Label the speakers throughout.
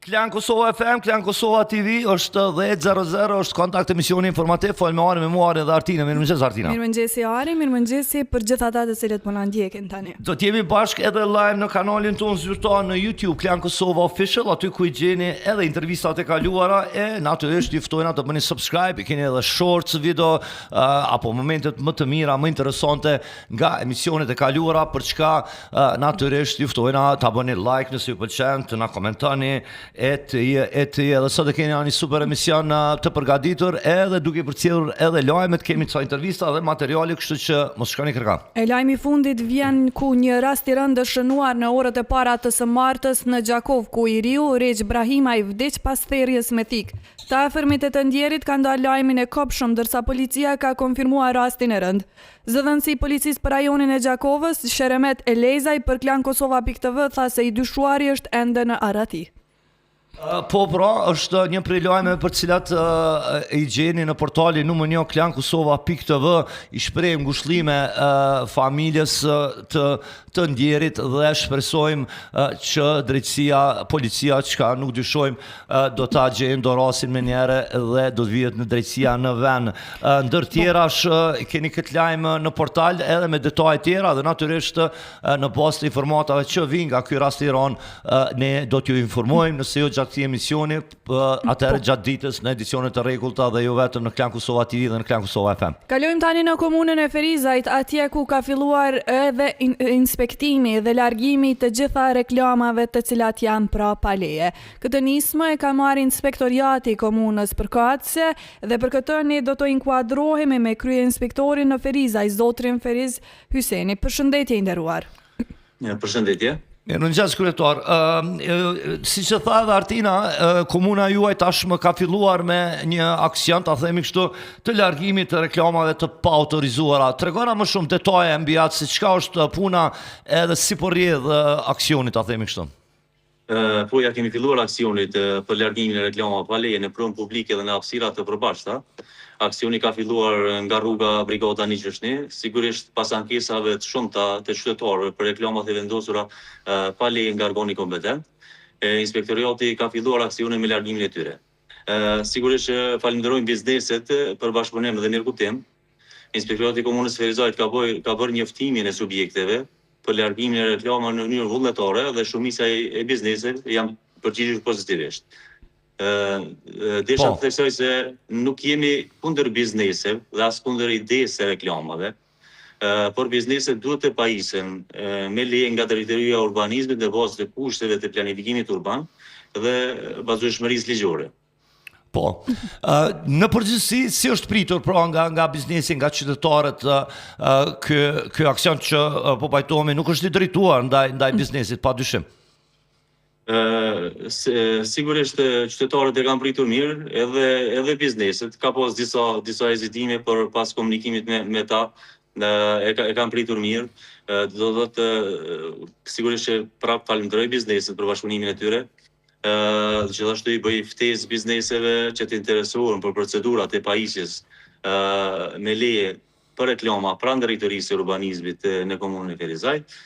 Speaker 1: Klan Kosova FM, Klan Kosova TV, është 10.00, është kontakt emisioni informativ, fol me Arin, me mua Arin dhe Artina, mirëmëngjes Artina.
Speaker 2: Mirëmëngjesi Ari, mirëmëngjesi për gjithë ata të cilët po na ndjekin tani.
Speaker 1: Do t'jemi bashkë edhe live në kanalin tonë zyrtar në YouTube, Klan Kosova Official, aty ku i gjeni edhe intervistat e kaluara, e natyrisht ju ftojna të bëni subscribe, i keni edhe shorts video, uh, apo momentet më të mira, më interesante nga emisionet e kaluara, për çka Natyrisht ju ftojna ta bëni like nëse ju pëlqen, të na komentoni e të e të edhe sot e keni një super emision të përgatitur edhe duke përcjellur edhe lajmet, kemi ca intervista dhe materiale, kështu që mos shkoni
Speaker 2: kërkah. E lajmi i fundit vjen ku një rast i rëndë është shënuar në orët e para të së martës në Gjakovë, ku i riu Rexhë Brahimaj vdiq pas therjes me thikë. Të afërmit e të ndjerit kanë ndarë lajmin e kobshëm, ndërsa policia ka konfirmuar rastin e rëndë. Zëdhënësi i Policisë për rajonin e Gjakovës, Sheremet Elezaj për Klan-Kosova.tv tha se i dyshuari është ende në arrati.
Speaker 1: Po pra, është një prej lajmeve për të cilat i gjeni në portalin numër 1 klankosova.tv, i shprehim ngushëllime familjes të të ndjerit dhe shpresojmë që drejtësia, policia, çka nuk dyshojmë do ta gjejnë dorasin menjëherë dhe do të vihet në drejtësia në vend. Ndër tjerash keni këtë lajm në portal edhe me detaje tjera dhe natyrisht në bazë të informatave që vijnë nga ky rast i rëndë ne do t'ju informojmë nëse jo gjatë këtij emisioni atëherë po. gjatë ditës në edicione të rregullta dhe jo vetëm në Klan Kosova TV dhe në Klan Kosova
Speaker 2: FM. Kalojmë tani në komunën e Ferizajt, atje ku ka filluar edhe inspektimi dhe largimi i të gjitha reklamave të cilat janë pra pa leje. Këtë nismë e ka marrë inspektoriati i komunës përkatëse dhe për këtë ne do të inkuadrohemi me kryeinspektorin në Ferizaj, zotrin Feriz Hyseni. Përshëndetje i
Speaker 3: nderuar. Përshëndetje.
Speaker 1: Mirëmëngjes kryetar. Siç e tha edhe Artina, komuna juaj tashmë ka filluar me një aksion, ta themi kështu, të largimit të reklamave të paautorizuara. Tregona më shumë detaje mbi atë se çka është puna edhe si po rrjedh aksioni, ta themi
Speaker 3: kështu. Po ja kemi filluar aksionit për largimin e reklamave pa leje në pronë publike dhe në hapësira të përbashkëta. Aksioni ka filluar nga rruga Brigada 161, sigurisht pas ankesave të shumta të qytetarëve për reklamat e vendosura pa leje nga organi kompetent, Inspektoriati ka filluar aksionin me largimin e tyre. Sigurisht që falënderojmë bizneset për bashkëpunim dhe mirëkuptim. Inspektorati i Komunës së Ferizajt ka bërë ka bërë njoftimin e subjekteve për largimin e reklamave në mënyrë vullnetare dhe shumica e bizneseve janë përgjigjur pozitivisht. Ë desha po. të theksoj se nuk jemi kundër bizneseve dhe as kundër idesë së reklamave, por bizneset duhet të pajisen me leje nga Drejtoria e Urbanizmit në bazë të kushteve të planifikimit urban dhe bazueshmërisë ligjore.
Speaker 1: Po. Në përgjithësi si është pritur pra nga nga biznesi, nga qytetarët ky ky aksion që po pajtohemi nuk është i drejtuar ndaj ndaj biznesit pa
Speaker 3: dyshim. Ë sigurisht qytetarët e kanë pritur mirë, edhe edhe bizneset ka pas disa disa hezitime, por pas komunikimit me me ta e ka, e kanë pritur mirë. Do të thotë sigurisht që prap falënderoj bizneset për bashkëpunimin e tyre. Gjithashtu i bëj ftesë bizneseve që të interesohen për procedurat e pajisjes me leje për reklama pranë Drejtorisë së Urbanizmit në Komunën e Ferizajt.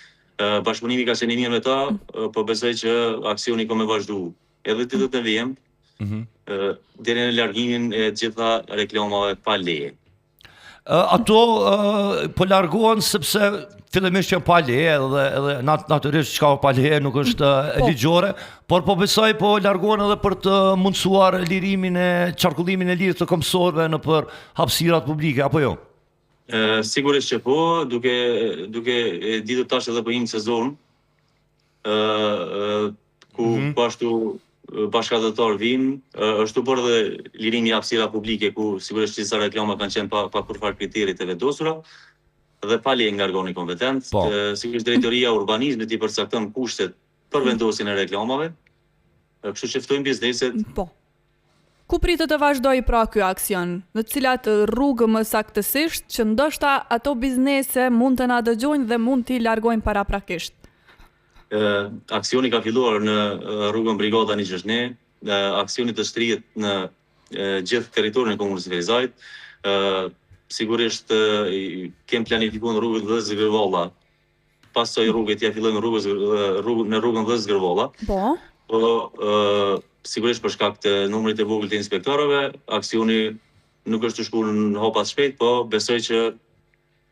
Speaker 3: Bashkëpunimi ka qenë i mirë me ta, po besoj që aksioni ka me vazhdu edhe ditët në vijim, mm -hmm. deri në largimin e gjitha reklamave pa leje.
Speaker 1: Ato po largohen sepse fillimisht janë pa leje edhe edhe nat, natyrisht çka pa leje nuk është po. ligjore, por po besoj po largohen edhe për të mundësuar lirimin e qarkullimin e lirë të këmbësorëve nëpër hapësirat publike apo jo?
Speaker 3: Ë sigurisht që po, duke duke e ditur tash edhe po hyjmë në sezon, ë ku mm -hmm. po ashtu bashkatdhetarë vijnë, është bërë edhe lirimi i hapësirave publike ku sigurisht disa reklama kanë qenë pa pa kurrfarë kriteri të vendosura dhe pa leje nga organi kompetent. Po. Sigurisht drejtoria e urbanizmit i përcakton kushtet për vendosjen e reklamave. Kështu që ftojmë bizneset.
Speaker 2: Po. Ku pritet të vazhdojë pra ky aksion? Në cilat rrugë më saktësisht që ndoshta ato biznese mund të na dëgjojnë dhe mund t'i largojnë paraprakisht?
Speaker 3: Aksioni ka filluar në rrugën Brigada 161, aksioni do të shtrihet në gjithë territorin e komunës së Ferizajt. Sigurisht kem planifikuar në rrugën Dhës Gërvalla. Pas kësaj rruge t'ia fillojmë rrugës rrugën në rrugën Dhës Gërvalla.
Speaker 2: Po.
Speaker 3: Po ë. Sigurisht për shkak të numrit të vogël të inspektorëve, aksioni nuk është tu shku në hapa të shpejtë, po besoj që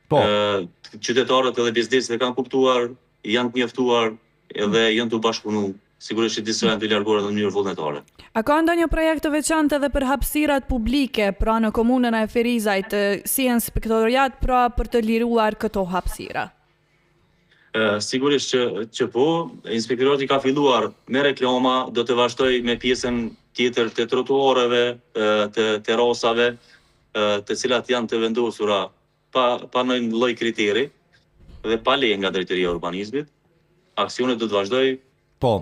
Speaker 3: po. qytetarët edhe bizneset e kanë kuptuar, janë të njoftuar edhe janë tu bashkëpunu. Sigurisht që disa janë tu larguar edhe në mënyrë vullnetare.
Speaker 2: A ka ndonjë projekt të veçantë edhe për hapësirat publike, pra në komunën e Ferizajt, si inspektoriat pra për të liruar këto hapësira?
Speaker 3: Sigurisht që që po, inspektorati ka filluar me reklama, do të vazhdojë me pjesën tjetër të trotuareve, të terasave, të cilat janë të vendosura pa pa ndonjë lloj kriteri dhe pa leje nga Drejtoria e Urbanizmit. Aksioni do të vazhdojë
Speaker 1: Po.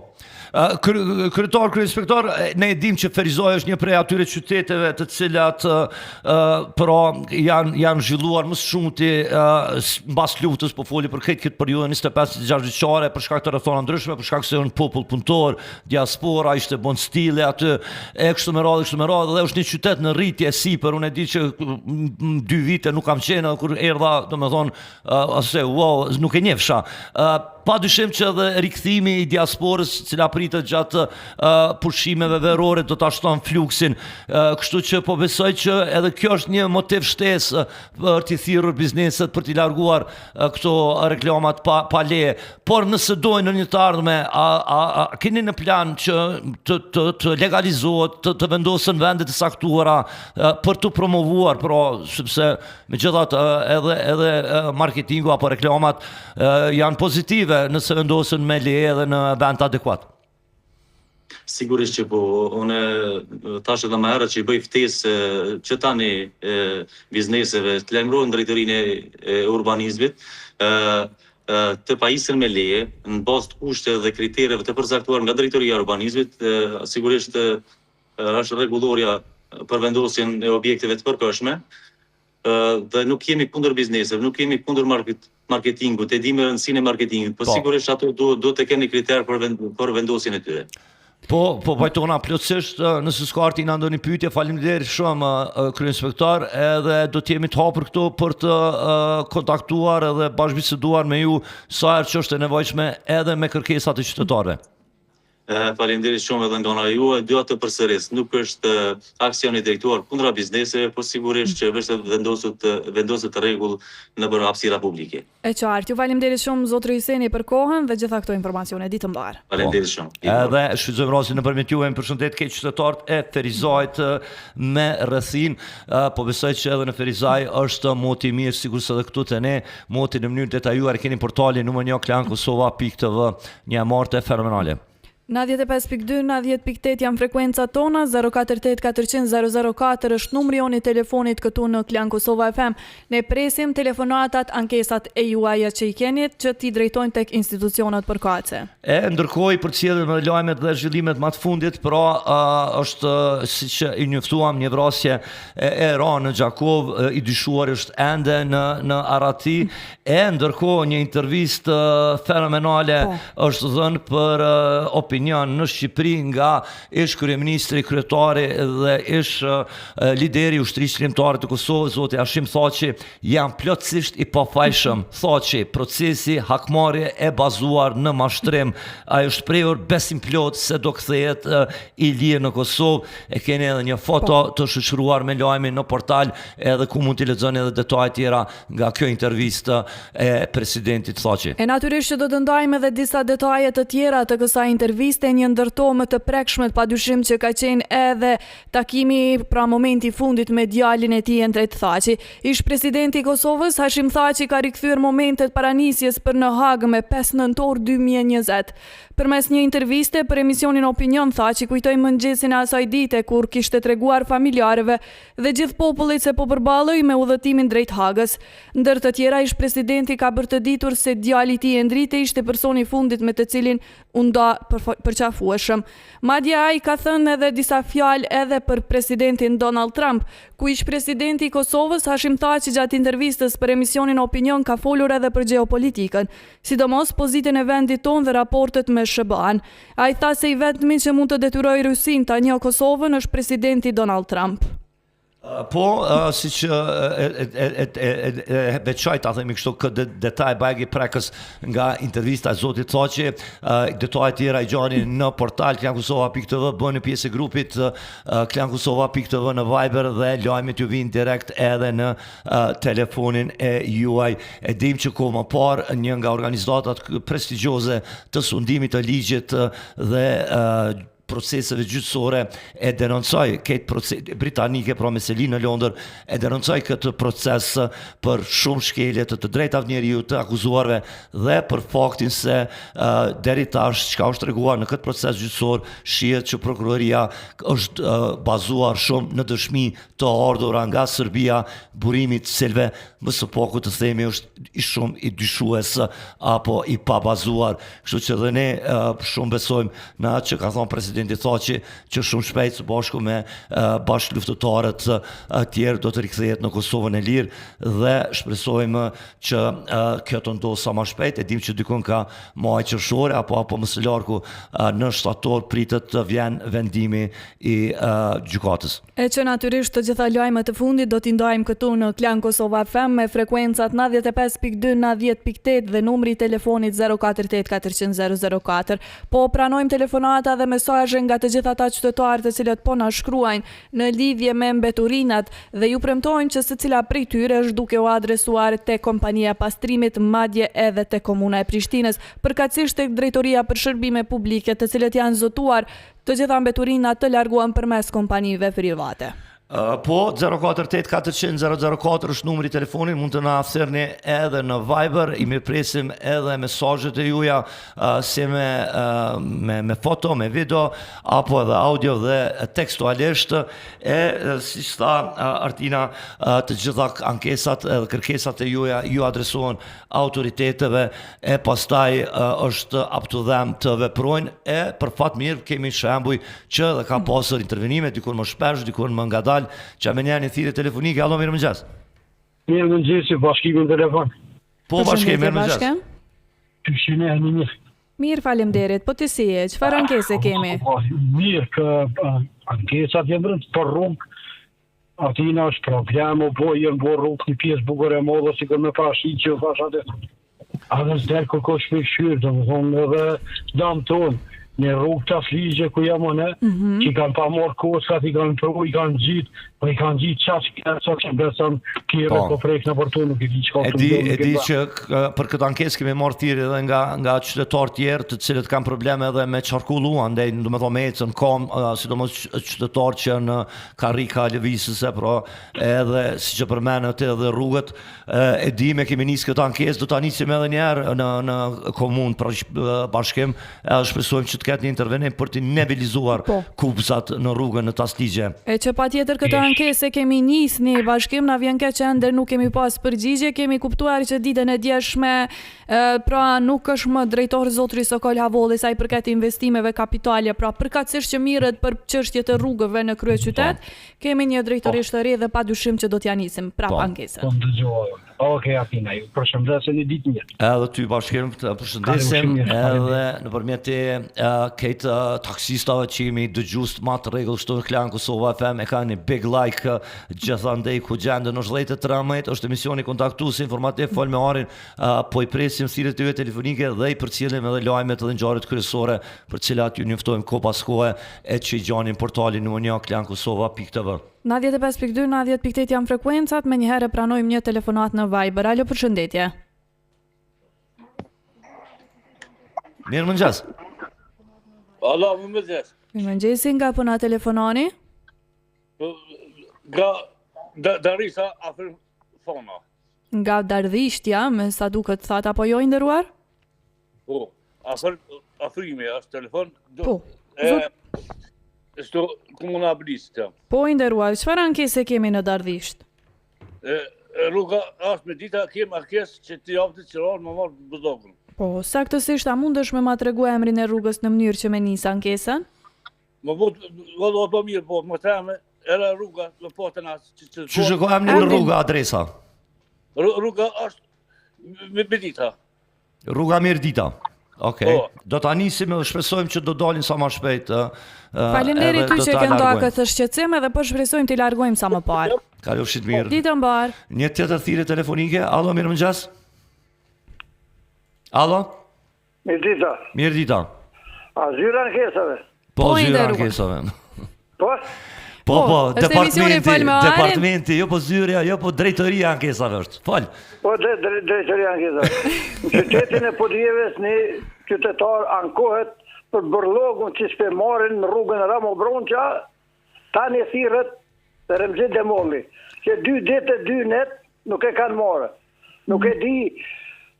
Speaker 1: Kryetar, kryeinspektor, ne e dimë që Ferizaj është një prej atyre qyteteve të cilat pra janë janë zhvilluar më së shumti mbas luftës, po foli për këtë këtë periudhë 25-26 vjeçare për shkak të rrethanave ndryshme, për shkak se janë popull punëtor, diaspora ishte Bondsteel-i aty e kështu me radhë, kështu me radhë dhe është një qytet në rritje e sipër, unë e di që dy vite nuk kam qenë kur erdha, domethënë ose wow, nuk e njefsha. Pa dyshim që edhe rikthimi i diasporës, cila pritet gjatë pushimeve verore do ta shton fluksin. Kështu që po besoj që edhe kjo është një motiv shtesë për t'i thirrur bizneset, për t'i larguar këto reklamat pa pa leje. Por nëse dojnë në një të ardhme, a, a, a keni në plan që të të, të legalizohet, të, të vendosen vende të caktuara për t'u promovuar, pra sepse Megjithatë, edhe edhe marketingu apo reklamat janë pozitive nëse vendosen me leje edhe në vend adekuat.
Speaker 3: Sigurisht që po, unë thash edhe më herët që i bëj ftesë që tani bizneseve të lajmërohen në drejtorinë e urbanizmit, të pajisen me leje në bazë të kushteve dhe kritereve të përcaktuar nga drejtoria e urbanizmit, sigurisht është rregullorja për vendosjen e objekteve të përkohshme dhe nuk jemi kundër bizneseve, nuk jemi kundër market, marketingut, e dimë rëndësinë e marketingut, po, po sigurisht ato duhet duhet të kenë kriter për vend, për vendosjen e tyre.
Speaker 1: Po, po pajtona plotësisht, nëse s'ka Artina ndonjë pyetje, faleminderit shumë kryeinspektor, edhe do të jemi të hapur këtu për të kontaktuar edhe bashkëbiseduar me ju sa herë që është e nevojshme edhe me kërkesat e qytetarëve.
Speaker 3: Faleminderit shumë edhe nga ana juaj. Dua të përsëris, nuk është aksion i drejtuar kundra bizneseve, por sigurisht që veç të vendoset vendoset rregull nëpër hapësira
Speaker 2: publike. E qartë. Ju faleminderit shumë zotëri Hyseni për kohën dhe gjitha këto informacione. Ditë të
Speaker 3: mbarë. Faleminderit shumë.
Speaker 1: Edhe shfrytëzojmë rastin nëpërmjet juve me përshëndet krejt qytetarët e Ferizajt me rrethinë. Po besoj që edhe në Ferizaj është moti i mirë sikurse edhe këtu te ne. Motin në mënyrë detajuar e keni portalin numër 1 klankosova.tv. Një e marte fenomenale.
Speaker 2: 95.2, 90.8 janë frekuencat tona, 048 400 004 është numri jonë i telefonit këtu në Klan Kosova FM. Ne presim telefonatat, ankesat e juaja që i keni që t'i drejtojnë tek institucionet
Speaker 1: përkatëse. E ndërkohë i përcjellim edhe lajmet dhe zhvillimet më të fundit, pra uh, është siç i njoftuam një vrasje e, e rëndë në Gjakovë, i dyshuari është ende në në arrati E ndërkohë një intervistë fenomenale po. është dhënë për opinion në Shqipëri nga ish kryeministri, kryetari dhe ish lideri i Ushtrisë Çlirimtare të Kosovës, zoti Hashim Thaçi, jam plotësisht i pafajshëm. Thaçi, procesi hakmarrje e bazuar në mashtrim. Ai është shprehur besimplotë se do kthehet i lirë në Kosovë. E keni edhe një foto po. të shoqëruar me lajmin në portal edhe ku mund t'i lexoni edhe detaje tjera nga kjo intervistë e presidentit
Speaker 2: Thaçi. E natyrisht që do të ndajmë edhe disa detaje të tjera të kësaj interviste, një ndër to më të prekshmet padyshim që ka qenë edhe takimi, pra momenti i fundit me djalin e tij Endrit Thaçi. Ish-presidenti i Kosovës, Hashim Thaçi ka rikthyer momentet para nisjes për në Hagë me 5 nëntor 2020. Përmes një interviste për emisionin Opinion, Thaçi kujtoi mëngjesin e asaj dite kur kishte treguar familjarëve dhe gjithë popullit se po përballej me udhëtimin drejt Hagës. Ndër të tjera, ish-presidenti ka bërë të ditur se djali i tij Endriti ishte personi i fundit me të cilin u nda përqafueshëm. Madje ai ka thënë edhe disa fjalë edhe për presidentin Donald Trump, ku ish-presidenti i Kosovës, Hashim Thaçi gjatë intervistës për emisionin Opinion ka folur edhe për gjeopolitikën, sidomos pozitën e vendit tonë dhe raportet me SHBA-në. Ai tha se i vetmi që mund të detyrojë Rusinë ta njohë Kosovën është presidenti Donald Trump.
Speaker 1: Po, si që e, e, e, e, e veçoj ta themi kështu këtë detaj bajagi prekës nga intervista e zotit Thaçi, detajet tjera i gjeni në portal klankosova.tv, bëhuni pjesë e grupit klankosova.tv në Viber dhe lajmet ju vijnë direkt edhe në telefonin e juaj. E dim që kohë më parë një nga organizatat prestigjioze të sundimit të ligjit dhe proceseve gjyqësore e denoncoi këtë proces britanike pra me seli në Londër e denoncoi këtë proces për shumë shkelje të të drejtave të njeriut të akuzuarve dhe për faktin se uh, deri tash çka është treguar në këtë proces gjyqësor shihet që prokuroria është uh, bazuar shumë në dëshmi të ardhura nga Serbia, burimi i të cilëve më së paku të themi është i shumë i dyshues apo i pabazuar. Kështu që dhe ne shumë besojmë në atë që ka thonë presidenti Thaçi që shumë shpejt së bashku me bashkëluftëtarët tjerë do të rikthehet në Kosovën e lirë dhe shpresojmë që kjo të ndodhë sa ma shpejt. E dim që dikun ka maj qershor apo apo më së largu në shtator pritet të vjen vendimi i gjykatës.
Speaker 2: E që natyrisht të gjitha lajmet e fundit do t'i ndajmë këtu në Klan Kosova FM me frekuencat 95.2, 90.8 dhe numri i telefonit 048 400 004. Po pranojmë telefonata dhe mesazhe nga të gjithë ata qytetarë të cilët po na shkruajnë në lidhje me mbeturinat dhe ju premtojmë që secila prej tyre është duke u adresuar te kompania e pastrimit madje edhe te Komuna e Prishtinës, përkatësisht tek Drejtoria për Shërbime Publike të cilët janë zotuar Të gjitha mbeturinat të largohen përmes kompanive private.
Speaker 1: Po, 048 400 004 është numri i telefonit, mund të na thirrni edhe në Viber, i mirëpresim edhe mesazhet e juaja si me, me, me foto, me video, apo edhe audio dhe tekstualisht, e siç tha Artina, të gjitha ankesat edhe kërkesat e juaja ju adresohen autoriteteve e pastaj është up to them të veprojnë e për fat mirë kemi shembuj që dhe ka pasur intervenime dikur më shpesh, dikur më ngadalë, që me një një thirrje telefonike, alo mirëmëngjes.
Speaker 4: Mirëmëngjes, Bashkimi në telefon.
Speaker 1: Po Bashkim, mirëmëngjes.
Speaker 4: Qysh jeni mirë.
Speaker 2: Mirë, faleminderit. Po ti si je? Çfarë ankese kemi?
Speaker 4: Po, mirë, kë ankesat janë për rrugë, Atina është problem, u bo, janë bo rrugë një pjesë bukur e madhe, sikur me prashi që u thash atë. Edhe s'del kërkush me kqyrë, domethonë edhe damton, në rrugë të afligje ku jam unë, mm -hmm. që i kanë pa marrë kockat, i kanë pru, i kanë gjitë, po i kanë gjitë qaq keq, sa që beson, kjerë po, po prek nëpër to, nuk e di çka
Speaker 1: e di, e di që për këtë ankesë kemi marrë thirrje edhe nga, nga qytetarë tjerë të cilët kanë probleme edhe me qarkullu, andej, domethonë me ecë n'kom, sidomos qytetarë që në karrika lëvizëse, pra edhe siç e përmendët edhe rrugët, e dimë e kemi nisë këtë ankesë, do ta nisim edhe një herë në në komunë, pra Bashkim, edhe shpresojmë që të ketë një intervenim për të nivelizuar po. kubëzat në rrugën në Tasligje.
Speaker 2: E që patjetër këtë ankesë e kemi nisë ne Bashkim, na vjen keq që ende nuk kemi pas përgjigje, kemi kuptuar që ditën e djeshme Pra nuk është më drejtor zotri Sokol Havolli sa i përket investimeve kapitale, pra përkatësisht që mirret për çështjet e rrugëve në kryeqytet, po. kemi një drejtoreshë të re dhe padyshim që do t'ia nisim prapë po. ankesën.
Speaker 4: Po ndëgjova. Okej, Athina, ju përshëndes e një ditë
Speaker 1: mirë. Edhe ty Bashkim të përshëndesim edhe nëpërmjet e uh, krejt uh, taksistave që jemi dëgjues ma të rregullt këtu në Klan Kosova FM e kanë një big like uh, gjithandej ku gjenden është 10:13 është emisioni kontaktues informativ fol me Arin Po i presim thirrjet e juaja telefonike dhe i përcjellim edhe lajmet dhe ngjarjet kryesore për të cilat ju njoftojmë kohë pas kohe e që i gjeni në portalin numër 1 klankosova.tv.
Speaker 2: 95.2, 90.8 janë frekuencat, menjëherë pranojmë një telefonatë në Viber. Alo, përshëndetje.
Speaker 1: Mirëmëngjes.
Speaker 5: Alo, mirëmëngjes.
Speaker 2: Mirëmëngjesi, nga po na telefononi?
Speaker 5: Po, nga Dardhishta, afër Thona.
Speaker 2: Nga Dardhishtja, me sa duket thatë apo jo i nderuar?
Speaker 5: Po, afër afrimi është telefon.
Speaker 2: Po.
Speaker 5: E, Është komuna e Bërdicës
Speaker 2: jam. Po i nderuar, çfarë ankese kemi në Dardhisht?
Speaker 5: E, rruga është Mirdita, kemi ankesë që të japë të qëronë më marrë budokën.
Speaker 2: Po, saktësisht a mundesh me ma tregu emrin e rrugës në mënyrë që me nis ankesën?
Speaker 5: Më bu, vëllë, po mirë, po, më theme, era rruga, më po të nas,
Speaker 1: që që Që shiko emrin në rruga, adresa?
Speaker 5: Rruga është Mirdita.
Speaker 1: Rruga Mirdita. Okej.
Speaker 5: Po.
Speaker 1: Do ta nisim edhe shpresojmë që do dalin sa më shpejt. ë, ë,
Speaker 2: Faleminderit
Speaker 1: edhe
Speaker 2: ty
Speaker 1: do
Speaker 2: që
Speaker 1: ta
Speaker 2: ke ndarë
Speaker 1: largojmë.
Speaker 2: këtë shqetësim edhe po shpresojmë t'i largojmë sa më parë.
Speaker 1: Kalofshit mirë.
Speaker 2: Ditë mbar.
Speaker 1: Një tjetër thirrje telefonike. Allo, mirëmëngjes. Allo,
Speaker 6: Mirë dita.
Speaker 1: mirë dita.
Speaker 6: A zyra ankesave?
Speaker 1: Po,
Speaker 2: Po, i
Speaker 1: zyra
Speaker 2: nderuar.
Speaker 1: ankesave.
Speaker 6: Po?
Speaker 1: Po,
Speaker 2: Po,
Speaker 1: po,
Speaker 2: është emisioni
Speaker 1: departamenti,
Speaker 2: Fol me Arin.
Speaker 1: departamenti, jo po zyrja, jo po drejtoria e ankesave është. Fol.
Speaker 6: Po, dhe, dre, drejtoria ankesave. Në qytetin e Podujevës një qytetar ankohet për bërlogun që s'pe marrin në rrugën Ramo Bronqa, tani thirret Remzi Demolli, që dy ditë e dy net nuk e kanë marrë. Nuk e di,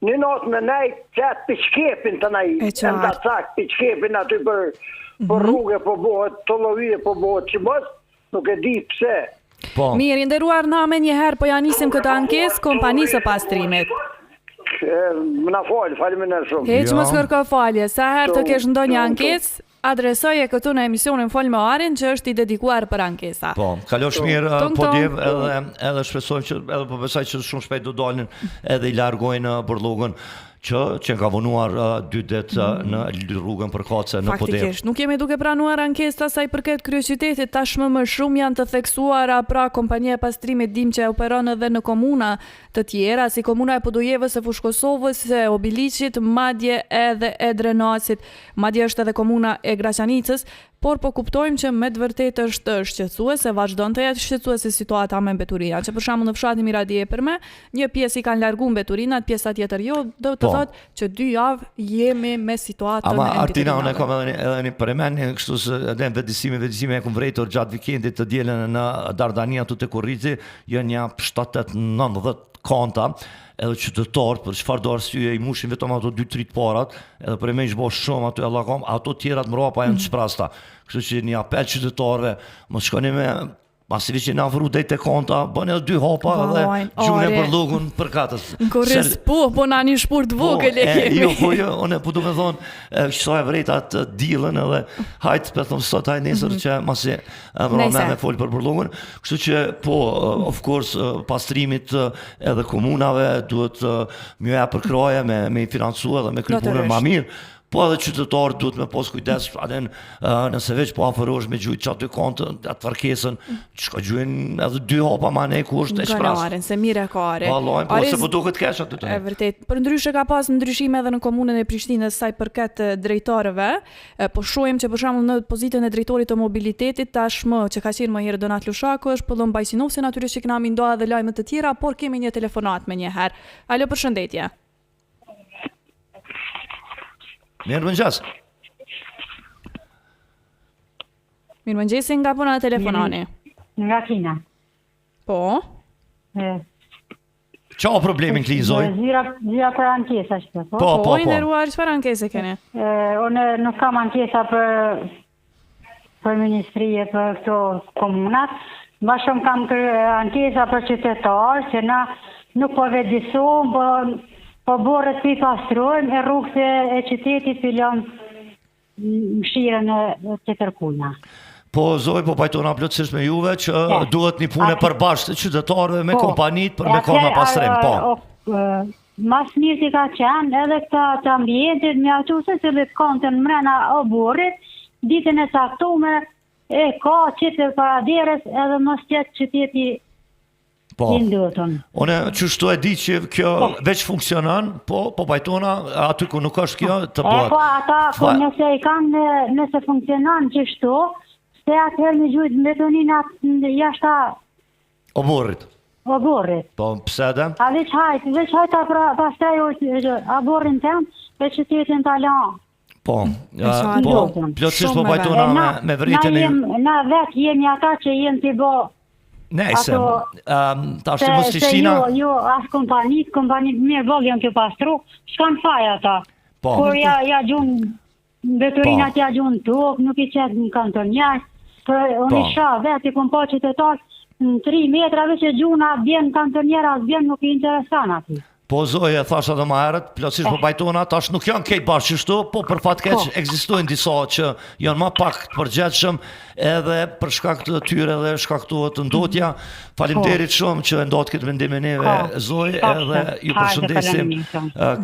Speaker 6: një natë me nejt qatë piqkepin të naj,
Speaker 2: E qartë.
Speaker 6: në cak piqkepin aty për, për rrugë, po bohet tollovije, po bohet që mos, nuk e di pse.
Speaker 1: Po.
Speaker 2: Mirë, i nderuar na me njëherë po ja nisim këtë ankesë kompanisë së pastrimit.
Speaker 6: E, Më na falë, faleminderit shumë.
Speaker 2: Heq
Speaker 1: Jo.
Speaker 2: mos kërko falje, sa herë të
Speaker 6: Tu,
Speaker 2: kesh ndonjë
Speaker 6: tu, tu.
Speaker 2: ankesë, adresoje këtu në emisionin Fol me Arin që është i dedikuar për ankesa.
Speaker 1: Po, kalosh mirë
Speaker 2: Tung,
Speaker 1: po
Speaker 2: tung.
Speaker 1: djev edhe edhe shpresojmë që edhe po besoj që shumë shpejt do dalin edhe i largojnë ë, bërllogën që që ka vonuar ë, dy ditë ë, në rrugën përkatëse në Podujevë.
Speaker 2: Faktikisht, nuk jemi duke pranuar ankesa sa i përket kryeqytetit, tashmë më shumë janë të theksuara, pra kompania e pastrimit dim që operon edhe në komuna të tjera, si komuna e Podujevës, e Fushkosovës, e Obiliqit, madje edhe e Drenasit, madje është edhe komuna e Graçanicës, por po kuptojmë që me të vërtetë është shqetësuese, vazhdon të jetë shqetësuese situata me mbeturinat, që për shembull në fshatin Miradi e Përme, një pjesë i kanë larguar mbeturinat, pjesa tjetër jo, do të
Speaker 1: Po.
Speaker 2: thotë që dy javë jemi me situatën
Speaker 1: Ama
Speaker 2: e
Speaker 1: Artina, unë e
Speaker 2: mbeturinave.
Speaker 1: kam edhe një, edhe një përmen, kështu se edhe në vetëdisimi, vetëdisimi e kam vrejtur gjatë vikendit të dielën në Dardania aty te Kurrizi, janë një 7, 8, 9, kanta, edhe qytetarët për çfarë do arsye i mushin vetëm ato 2-3 të parat, edhe për me ish bo shumë aty Allah kam, ato tjerat mbrapa janë të shprasta. Kështu që një apel qytetarëve, mos shkoni me Pasi veç jeni afru deri te konta, bëni edhe dy hapa dhe
Speaker 2: Vallajn,
Speaker 1: gjune
Speaker 2: are.
Speaker 1: për logun përkatës.
Speaker 2: Në korris,
Speaker 1: Se-
Speaker 2: po, po na një shpurt vogël e
Speaker 1: e,
Speaker 2: kemi.
Speaker 1: Jo, po jo, unë po du me thonë, e, sa e vrejta atë dilën edhe hajt, pe thom sot, hajt nesër që masi e më
Speaker 2: Nejse.
Speaker 1: me me fol për përllogun. Kështu që po, e, of course, e, pastrimit e, edhe komunave duhet e, më ja përkraje me me i financu edhe me kry punën
Speaker 2: Natyrisht.
Speaker 1: më mirë. Po edhe qytetarët duhet me pas kujdes, aden, e, nëse veç po afërohesh me gjujt qaty kontën, atë farkesën, çka gjujnë edhe dy hapa ma ne ku është e shpras.
Speaker 2: Ganarin, se mirë e ka Ari.
Speaker 1: Vallai, po
Speaker 2: Ari,
Speaker 1: se po duket keq aty
Speaker 2: E
Speaker 1: tani.
Speaker 2: vërtet. Për ndryshe ka pas ndryshime edhe në komunën e Prishtinës sa i përket e, drejtorëve. E, Po shohim që për shembull në pozitën e drejtorit të mobilitetit tashmë që ka qenë më herë Donat Lushaku është Pëllumb Bajqinovci, natyrisht që kena mi nda edhe lajme të tjera, por kemi një telefonat me një herë. Alo, përshëndetje.
Speaker 1: Mirë mëngjes.
Speaker 2: Mirëmëngjesi nga puna telefonani.
Speaker 7: Nga Kina.
Speaker 2: Po.
Speaker 7: E,
Speaker 1: Qa o problemi në Klinë, Zoj?
Speaker 7: Zyra, zyra për ankesa që po.
Speaker 1: Po, po,
Speaker 2: Po, i
Speaker 1: po.
Speaker 2: nderuar, çfarë ankese keni?
Speaker 7: E, unë nuk kam ankesa për për ministri e për këto komunat. Ma shumë kam kër, ankesa për qytetarë që na nuk po vedisohem, po po borët pi pastrojmë e rrugët e, e qytetit pi lëmë mëshirën e e tjetërkujna.
Speaker 1: Po Zoj, po pajtona plotësisht me juve që
Speaker 7: Po.
Speaker 1: duhet një punë e
Speaker 7: Atë-
Speaker 1: përbashkët qytetarëve me
Speaker 7: Po.
Speaker 1: kompanitë për me
Speaker 7: E
Speaker 1: kanë me
Speaker 7: atëherë,
Speaker 1: pastrim,
Speaker 7: a-
Speaker 1: po.
Speaker 7: o- e, Mas mirë si ka qenë edhe këta të ambientit, me atu se cilët kontën mrena oborrit, ditën e caktume e ka qitë para derës edhe mos qetë qyteti
Speaker 1: Po.
Speaker 7: i ndotën.
Speaker 1: Unë qështu e di që kjo
Speaker 7: Po.
Speaker 1: veç funksionon, po po pajtona aty ku nuk është kjo të
Speaker 7: E
Speaker 1: bëhet.
Speaker 7: po ata, po
Speaker 1: Fa-
Speaker 7: nëse i kanë, nëse funksionon qështu, se atëherë me gjujtë mbetuninat jashta
Speaker 1: Oborrit.
Speaker 7: oborrit.
Speaker 1: Po pse edhe?
Speaker 7: A veç hajt, veç hajt ta pra, pastaj o, oborrin tem, e qytetin ta lanë.
Speaker 1: Po.
Speaker 2: E
Speaker 1: a,
Speaker 2: qartë.
Speaker 1: Po, plotësisht po
Speaker 2: Shumë me
Speaker 1: pajtona
Speaker 7: E
Speaker 1: me
Speaker 7: na,
Speaker 1: me vritën
Speaker 7: na,
Speaker 1: e
Speaker 7: jem, na vetë jemi ata që jem të bo
Speaker 1: Nejse,
Speaker 7: ato-
Speaker 1: ëm tash
Speaker 7: se,
Speaker 1: mos
Speaker 7: se
Speaker 1: Prishtina.
Speaker 7: jo, jo, as kompanit, kompanit mirë boll janë të pastru, s'kan faj ata.
Speaker 1: Po.
Speaker 7: Kur ja, ja gjun, mbeturinat
Speaker 1: Po.
Speaker 7: ja gjun tokë, nuk i qetë në kantonier, për unë
Speaker 1: Po.
Speaker 7: i shoh vetë, i kom pa qytetar, në 3 metra veç e gjuna, bjen në kantonier, as bjen nuk i intereson aty.
Speaker 1: Po Zoje, e thash edhe më herët, plotësisht po pajtona, tash nuk janë krejt bash qështu, po për fat keq po. ekzistojnë disa që janë ma pak të përgjegjshëm edhe për shkak të tyre dhe shkaktohet ndotja. Faleminderit po. shumë që e ndatë këtë mendim me neve po. Zoje, edhe ju përshëndesim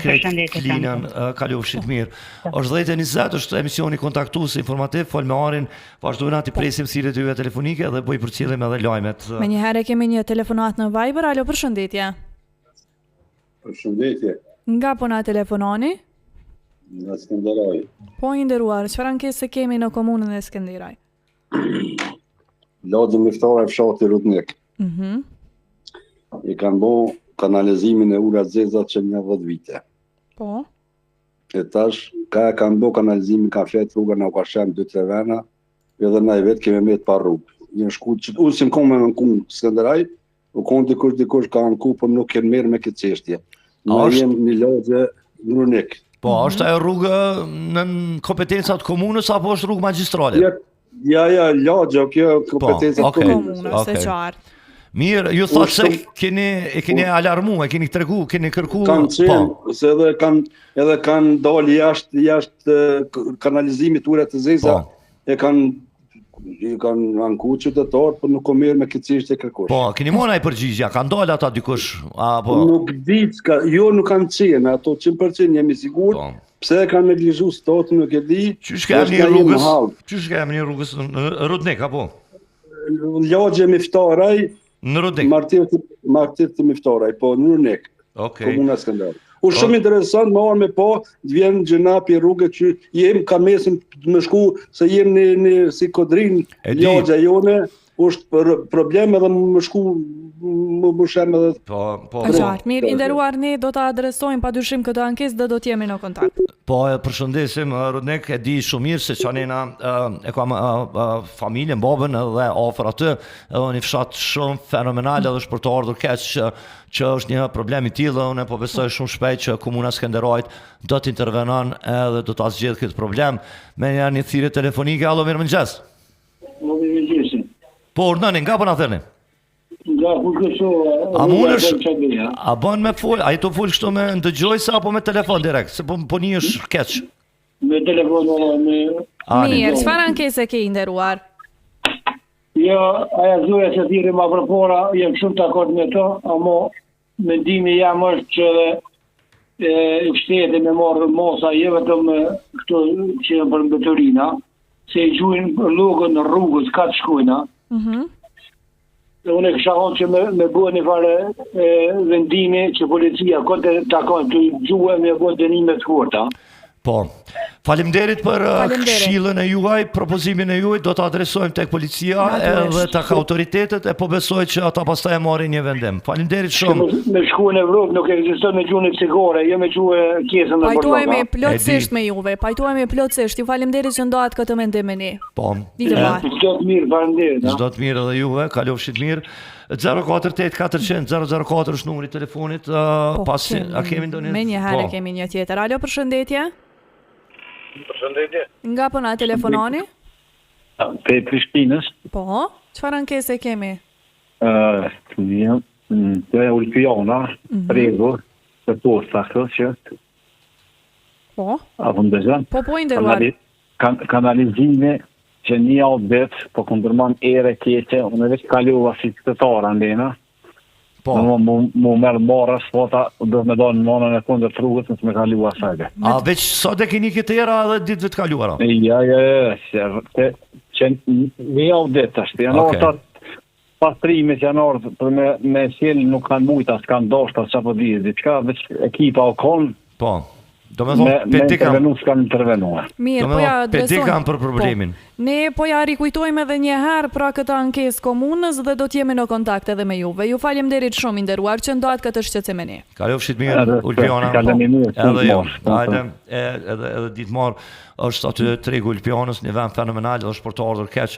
Speaker 1: krejt Klinën, kalofshit mirë. Është 10:20, është emisioni kontaktues informativ, fol me Arin, vazhdojna t'i presim thirrjet e juaja telefonike dhe po i përcjellim edhe lajmet.
Speaker 2: Menjëherë kemi një telefonatë në Viber, alo përshëndetje.
Speaker 8: Përshëndetje.
Speaker 2: Nga po na telefononi?
Speaker 8: Nga Skenderaj.
Speaker 2: Po i nderuar, çfarë ankese kemi në komunën e
Speaker 8: Skenderaj? Lagja Miftaraj fshati Rudnik. Mhm. Mm I kanë bo kanalizimin e ujëra t'zeza që një 10 vite.
Speaker 2: Po.
Speaker 8: E tash, ka e kanë bo kanalizimin, ka flet rruga na u ka shemë 2-3 vena, edhe na i vetë kemi met pa rrugë. Një shku, që unë s'jam konë me në kunë Skenderaj, U konë dikush dikush ka anku, por nuk janë marrë me këtë çështje. Na jemi një lagje në
Speaker 1: Rudnik. Po, mm -hmm. është ajo rrugë në kompetencat komunës apo është rrugë magjistrale?
Speaker 8: Ja, ja, ja lagje, kjo po, kompetencat
Speaker 2: okay. komunës. Komunës, okay. e qartë.
Speaker 1: Mirë, ju thotë se keni, e keni alarmu, e keni tregu, keni kërku.
Speaker 8: Kanë qenë, po. se edhe kanë edhe kanë dalë jashtë jashtë kanalizimit ujëra të zeza, po. e kanë I kanë anku qytetarët, por nuk u merr me këtë çështje
Speaker 1: kërkush. Po, keni marrë naj përgjigje, kanë dalë ata dikush
Speaker 8: apo Nuk di çka, jo nuk kanë qenë, ato 100% jemi sigurt. Po. Pse e kanë neglizhu sot nuk e
Speaker 1: di. Qysh ka emri rrugës? Qysh ka emri rrugës në Rudnik apo?
Speaker 8: Lagje Miftaraj,
Speaker 1: Në Rudnik.
Speaker 8: Martir Martir të Miftaraj, po në Rudnik.
Speaker 1: Okej. Okay.
Speaker 8: Komuna Skënderaj. U po. shumë interesant me ardh me pa, të vjen gjynah pi rrugë që jem ka mesim me shku se jem në në si kodrin lagja jone, është për problem edhe me shku më më
Speaker 1: shem edhe po
Speaker 2: po po qartë mirë i nderuar ne do ta adresojmë padyshim këtë ankesë dhe do të jemi në kontakt
Speaker 1: po e përshëndesim Rudnik e di shumë mirë se qanena e kam familjen babën edhe afër aty edhe një fshat shumë fenomenal edhe është për të ardhur keq që, që është një problem i tillë dhe unë po besoj shumë shpejt që komuna e Skenderajt do të intervenon edhe do ta zgjidh këtë problem. Menjëherë një thirrje telefonike, alo
Speaker 5: mirëmëngjes.
Speaker 1: Mirëmëngjes. Po urdhnoni, nga po na
Speaker 5: thërrni? Nga Kosova.
Speaker 1: A mundesh? A bën me fol? A je tu fol kështu me ndëgjojse apo me telefon direkt? Se po po nihesh keq.
Speaker 5: Me telefon edhe me
Speaker 2: Mirë, çfarë ankese ke i nderuar?
Speaker 5: Jo, aja zoja që thirri ma përpara, jam shumë dakord me to, amo mendimi jem është që edhe e shteti me marrë masa, jo vetëm këto që janë për mbeturina, se i gjujnë rrugën në rrugës, ka të shkojna. Mm -hmm. Dhe unë e kisha thonë që me, me bërë një farë e, vendimi që policia këtë të takon të gjuhe me bërë dënime të
Speaker 1: forta. Po. Faleminderit për uh, këshillën e juaj, propozimin e juaj, do ta adresojmë tek policia edhe tek autoritetet e po besoj që ata pastaj e marrin një vendim. Faleminderit
Speaker 5: shumë. Me shku në Evropë nuk ekziston me gju një cigare, jo me gju
Speaker 2: kjesën në Pajtohemi plotësisht me juve, pajtohemi plotësisht. Ju faleminderit që ndatë këtë mendim me ne.
Speaker 1: Po.
Speaker 2: Ditë të
Speaker 5: mbarë. Çdo të mirë, faleminderit.
Speaker 1: Çdo të mirë edhe juve, kalofshit mirë. 048 400 004 është numri i telefonit. Uh, po, pasi
Speaker 2: a kemi ndonjë? Menjëherë po. kemi një tjetër. Alo, përshëndetje.
Speaker 5: Përshëndetje.
Speaker 2: Nga po na telefononi?
Speaker 5: Prej Prishtinës.
Speaker 2: Po. Çfarë ankese kemi?
Speaker 5: Ë, uh, një, te Ulpiana, mm -hmm. tregu, të posta këto që
Speaker 2: Po.
Speaker 5: A po ndëgjon?
Speaker 2: Po po i nderuar.
Speaker 5: Kan, kanalizimi që një javë ditë, po kundërmon erë e keqe, unë veç kalova si qytetar andena. Po. Më mu, mu merr marre, s'pota, do me dalë në anën e kundërt rrugës, nëse me kalu
Speaker 1: asaj. A veç sot e keni këtë era edhe ditëve të
Speaker 5: kaluara? Ja, ja, ja, se, se, që një javë ditë tash, janë okay. ata pastrimit janë ardhë për me, me sjell nuk kanë mujt as kanë dashtë as çfarë po di, diçka veç ekipa u kon.
Speaker 1: Po. Do me thonë,
Speaker 5: pe di kam... Me s'kanë intervenu.
Speaker 2: Mirë, po ja
Speaker 1: adresojmë. Pe di kam për problemin.
Speaker 2: Po. Ne po ja rikujtojmë edhe një herë pra këtë ankesë komunës dhe do t'jemi në kontakt edhe me juve. Ju faleminderit shumë i nderuar që ndatë këtë shqetësim me
Speaker 1: ne. Kalofshit mirë, Ulpiana.
Speaker 5: Faleminderit.
Speaker 1: Edhe ju. Hajde, edhe edhe ditë mbarë. Është aty tregu i Ulpianës, një vend fenomenal dhe është për të ardhur keq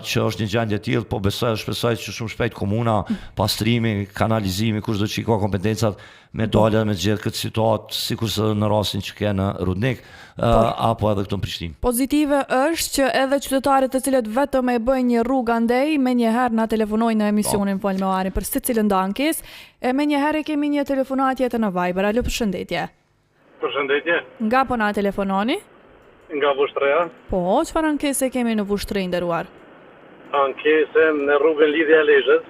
Speaker 1: që është një gjendje e tillë, po besoj dhe shpresoj që shumë shpejt komuna, pastrimi, kanalizimi, kushdo që i ka kompetencat me dalë dhe me zgjidh këtë situatë, sikurse në rastin. rastin që ke në Rudnik po. apo edhe këtu në Prishtinë.
Speaker 2: Pozitive është që edhe qytetarët të cilët vetëm e bëjnë një rrugë andej, menjëherë na telefonojnë në emisionin po. Fol me Arin për secilën ankesë, e menjëherë kemi një telefonatë tjetër në Viber. Alo, përshëndetje.
Speaker 9: Përshëndetje.
Speaker 2: Nga po na telefononi?
Speaker 9: Nga Vushtrria.
Speaker 2: Po, çfarë ankese kemi në Vushtrri i nderuar?
Speaker 9: Ankese në rrugën Lidhja e Lezhës.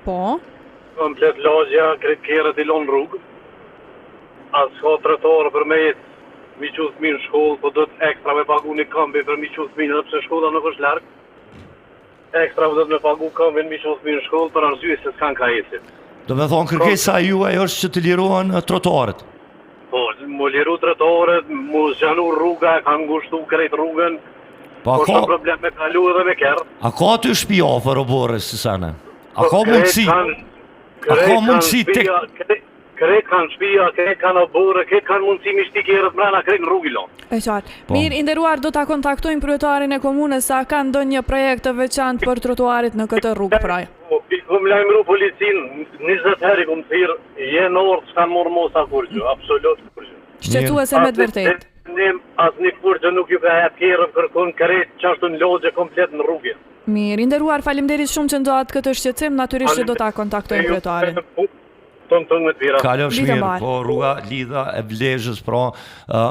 Speaker 2: Po.
Speaker 9: Komplet lagja, krejt kerret i lon n'rrugë. As ka trotuar për me ecë, mi çu fëmijën në shkollë, po duhet ekstra me pagu një kombi për mi çu fëmijën, edhe pse shkolla nuk është larg. Ekstra do të me pagu kombin mi çu fëmijën në shkollë për arsye se s'kan ka ecin.
Speaker 1: Do me thonë kërkesa juaj është që të lirohen trotuaret.
Speaker 9: Po, mu liru trotuaret, mu zgjanu rruga, e kanë ngushtu krejt rrugën.
Speaker 1: Po,
Speaker 9: po
Speaker 1: ka
Speaker 9: problem me kalu edhe me kerr.
Speaker 1: A ka aty shtëpi afër oborre si sene? A
Speaker 9: po,
Speaker 1: ka mundësi? A ka mundësi tek
Speaker 9: Krejt kanë shpia, krejt kanë oborre, krejt kanë mundësi mi shti kerret mrena, krejt në rrugë i
Speaker 2: lonë. E qartë. Po. Mirë, i nderuar, do ta kontaktojmë kryetarin e komunës, a ka ndonjë projekt të veçantë për trotuaret në këtë rrugë
Speaker 9: pra? Po, i kum lajmëru policinë, 20 herë i kum thirr, jenë orë s'kanë marrë masa kurgjë, absolut
Speaker 2: kurgjë. Shqetësuese me të vërtetë.
Speaker 9: Asnjë kurgjë nuk ju ka hep kerrëve kërkun krejt qashtu në lagje komplet në rrugë.
Speaker 2: Mirë, i nderuar, faleminderit shumë që ndatë këtë shqetësim, natyrisht që do ta kontaktojmë kryetarin.
Speaker 9: Tung tung me të mira.
Speaker 1: Kalofsh mirë, po rruga Lidhja e Lezhës pra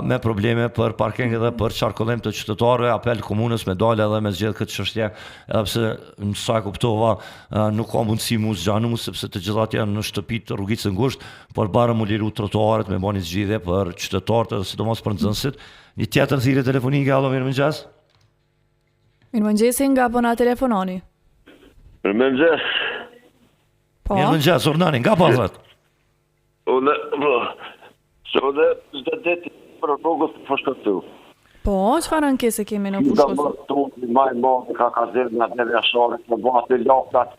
Speaker 1: me probleme për parking edhe për qarkullim të qytetarëve, apel komunës me dalë edhe me zgjedh këtë çështje, edhe pse në sa e kuptova nuk ka mundësi mu zgjanu sepse të gjitha janë në shtëpi të rrugicë ngushtë, por barë mu liru trotuaret me ba një zgjidhje për qytetarët edhe sidomos për nxënësit. Një tjetër thirrje telefonike, alo mirëmëngjes.
Speaker 2: Mirëmëngjesi nga po na telefononi.
Speaker 10: Mirëmëngjes.
Speaker 2: Po.
Speaker 1: Mirëmëngjes, urdhnoni, nga po thërret?
Speaker 10: Unë, po, se unë çdo ditë për rrugës të Fushë-Kosovë.
Speaker 2: Po, çfarë ankese kemi në Fushë-Kosovë?
Speaker 10: Nga më tuti, ma i madh, ka kazerma Adem Jashari, të bëhet loftat,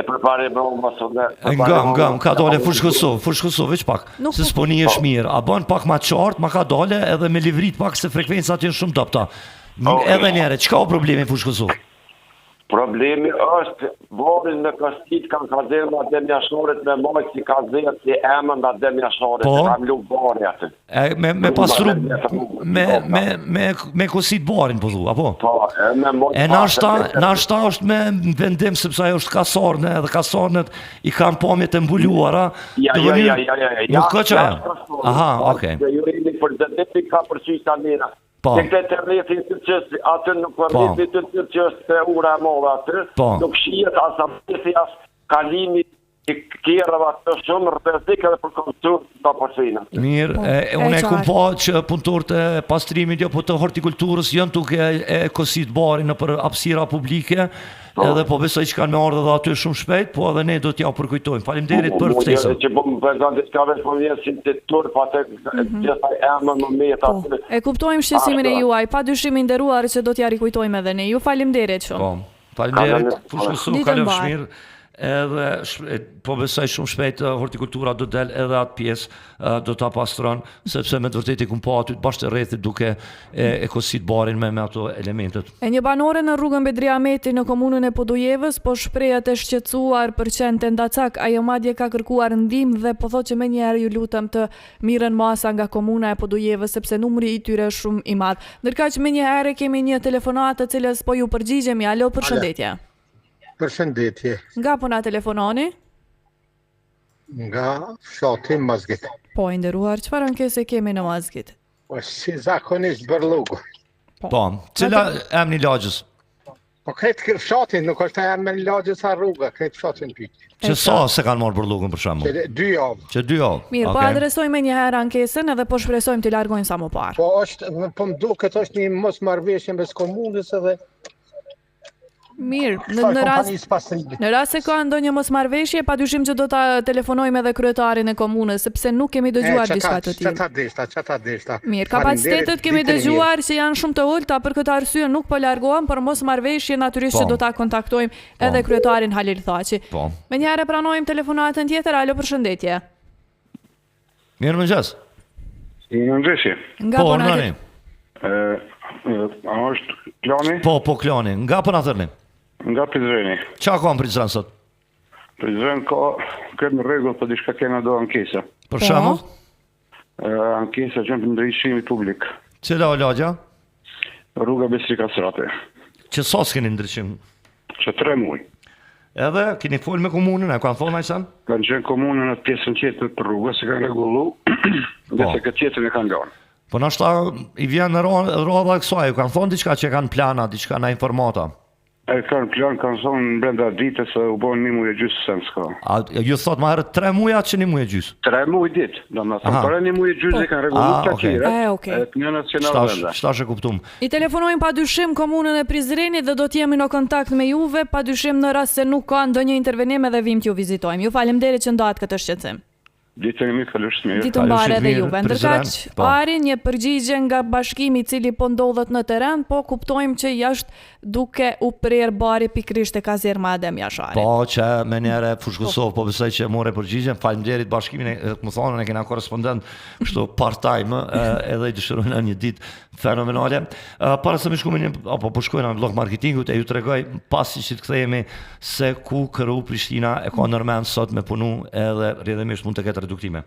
Speaker 10: e përpare Roma, së dhe...
Speaker 1: Nga, nga, më ka dale Fushë-Kosovë, Fushë-Kosovë, veç pak, se s'po nihesh po. mirë, a bën pak ma qartë, ma ka dale edhe me livrit pak se frekvencat janë shumë dobta. Okay. Edhe njëherë, çka o problemi Fushë-Kosovë?
Speaker 10: Problemi është barin me kosit kanë kazerma Adem Jasharit me majtë si kazermë si emër në Adem Jasharit,
Speaker 1: po?
Speaker 10: kam lu bari aty.
Speaker 1: E, me, me pastru, me, me, me, me kosit barin, po thu, apo?
Speaker 10: Po, e me
Speaker 1: majtë E nashta, nashta është me vendim, sepse ajo është kasarne, edhe kasarnet i kanë pamjet e mbuluara.
Speaker 10: Ja, ja, ja, ja, ja, ja,
Speaker 1: Nuk ka që ajo? Aha, okej.
Speaker 10: Okay. Jo, jemi për zëndeti ka përqysh ta mira.
Speaker 1: Po.
Speaker 10: Tek te rrethi i Turqisë, aty nuk po rrethi i Turqisë që është te ura e madhe aty,
Speaker 1: po.
Speaker 10: nuk shihet as rrethi as kalimi i kerreve aty është shumë rrezik edhe për konsum të porcina.
Speaker 1: Mirë,
Speaker 2: Po,
Speaker 1: e,
Speaker 2: e
Speaker 1: unë e kum
Speaker 2: qartë.
Speaker 1: pa që punëtorët e pastrimit jo po të hortikulturës janë duke e, e kosit barin nëpër hapësira publike,
Speaker 10: Po.
Speaker 1: edhe po besoj që kanë me ardhë edhe aty shumë shpejt, po edhe ne do t'ja përkujtojmë. Faleminderit për
Speaker 10: Mu
Speaker 1: ftesën.
Speaker 10: Që po më pengon diçka veç po vjen si të turp atë gjithaj emër më met
Speaker 2: Po,
Speaker 10: aty.
Speaker 2: e kuptojmë shqetësimin e
Speaker 10: Ashtu.
Speaker 2: juaj, pa dyshim i nderuar që do t'ja rikujtojmë edhe ne. Ju faleminderit shumë.
Speaker 1: Po. Faleminderit.
Speaker 10: Kalon-
Speaker 1: Fushë-Kosovë
Speaker 2: Ditën
Speaker 1: kalofsh
Speaker 2: mbarë.
Speaker 1: mirë. Edhe sh- e, po besoj shumë shpejt eh, hortikultura do del edhe atë pjesë eh, do ta pastron sepse me të vërtetë i kum pa aty bashkë të rrethit duke e, e kosit barin me me ato elementet.
Speaker 2: E një banore në rrugën Bedri Ahmeti në komunën e Podujevës po shprehet e shqetësuar për qentë endacak. Ajo madje ka kërkuar ndihmë dhe po thotë që menjëherë ju lutem të mirren masa nga komuna e Podujevës sepse numri i tyre është shumë i madh. Ndërkaq menjëherë kemi një telefonatë të cilës po ju përgjigjemi. Alo, përshëndetje.
Speaker 11: Përshëndetje
Speaker 2: Nga po na telefononi?
Speaker 11: nga fshati Mazgit.
Speaker 2: Po, i nderuar, çfarë ankese kemi në Mazgit?
Speaker 11: Po si zakonisht bërllogu.
Speaker 1: Po, cila emri i lagjës?
Speaker 11: Po krejt kë- fshati nuk është emri i lagjës a rruga, krejt fshatin pyetje.
Speaker 1: Që sa se kanë marrë bërllokun për shembull?
Speaker 11: Që dy javë.
Speaker 1: Që dy javë.
Speaker 2: Mirë, po
Speaker 1: Okej.
Speaker 2: adresojmë menjëherë ankesën edhe po shpresojmë t'i largojnë sa më parë.
Speaker 11: Po është, po më duket është një mosmarrëveshje mes komunës edhe
Speaker 2: Mirë, në,
Speaker 11: kësaj
Speaker 2: në rast
Speaker 11: kompanisë pastrimit.
Speaker 2: Në rast se ka ndonjë mosmarrëveshje, padyshim që do ta telefonojmë edhe kryetarin e komunës, sepse nuk kemi
Speaker 11: E,
Speaker 2: dëgjuar
Speaker 11: çata,
Speaker 2: diçka të tillë.
Speaker 11: çata deshta, çata deshta.
Speaker 2: Mirë,
Speaker 11: Faleminderit,
Speaker 2: kapacitetet kemi
Speaker 11: ditën e mirë.
Speaker 2: dëgjuar që janë shumë të ulta, për këtë arsye nuk po largohen, por mosmarrëveshje natyrisht
Speaker 1: Po.
Speaker 2: që do ta kontaktojmë edhe kryetarin Halil Thaçi.
Speaker 1: Po.
Speaker 2: Menjëherë pranojmë telefonatën tjetër, alo përshëndetje.
Speaker 1: Mirëmëngjes.
Speaker 12: Mirëmëngjesi.
Speaker 2: Nga
Speaker 1: Po,
Speaker 2: po na
Speaker 1: urdhnoni.
Speaker 12: Ë, a është Klani?
Speaker 1: Po, po Klani. Nga po na thërrni?
Speaker 12: Nga Prizreni.
Speaker 1: Qa ka në Prizren sot?
Speaker 12: Prizren ka këtë në rregull, po diçka kena do ankesa.
Speaker 1: Për
Speaker 2: Po.
Speaker 1: shembull?
Speaker 12: Ankesa që për ndriçimin publik.
Speaker 1: Cila o lagja?
Speaker 12: Rruga Besri Kastrati.
Speaker 1: Që sa s'keni ndriçim?
Speaker 12: Që tre muaj.
Speaker 1: Edhe, keni folë me komunën, a kanë thonë naj sen?
Speaker 12: Kanë qenë komunën në pjesën tjetër të rrugës, e kanë rregullu,
Speaker 1: po.
Speaker 12: dhe se këtë tjetër e kanë lënë.
Speaker 1: Po nashta i vjen në radha kësaj, ju kanë thonë diçka që kanë plana, diçka në informata.
Speaker 12: E kanë plan, kanë thonë brenda ditës se u bën një muaj e gjysë sen s'ka.
Speaker 1: A ju thot më herët 3 muaj apo që një muaj e gjysë?
Speaker 12: 3 muaj ditë, domethënë para një muaj e gjysë e kanë rregulluar
Speaker 1: ah,
Speaker 12: këta
Speaker 1: okay.
Speaker 12: tjera.
Speaker 2: E, okay.
Speaker 12: E të njëna që na
Speaker 1: venda. Shtash e kuptum.
Speaker 2: I telefonojmë pa dyshim komunën e Prizrenit dhe do të jemi në kontakt me juve, pa dyshim në rast se nuk ka ndonjë intervenim edhe vim t'ju vizitojmë. Ju faleminderit që ndatë këtë shqetësim.
Speaker 12: Ditën e mirë, kalofshi mirë.
Speaker 2: Ditë mbarë edhe juve. Ndërkaq, po. Ari një përgjigje nga bashkimi i cili po ndodhet në terren, po kuptojmë që është duke u prerë bari pikërisht te kazerma Adem Jashari.
Speaker 1: Po, që menjëherë Fushë Kosovë, po besoj që more përgjigjen. Faleminderit bashkimin, e më thonë, ne kena korrespondent kështu part-time, edhe i dëshirojna një ditë fenomenale. Para se me shku me një, apo po shkojna në blok marketingut, e ju tregoj pasi që të kthehemi se ku KRU Prishtina e ka nërmend sot me punu edhe rrjedhimisht mund të ketë reduktime.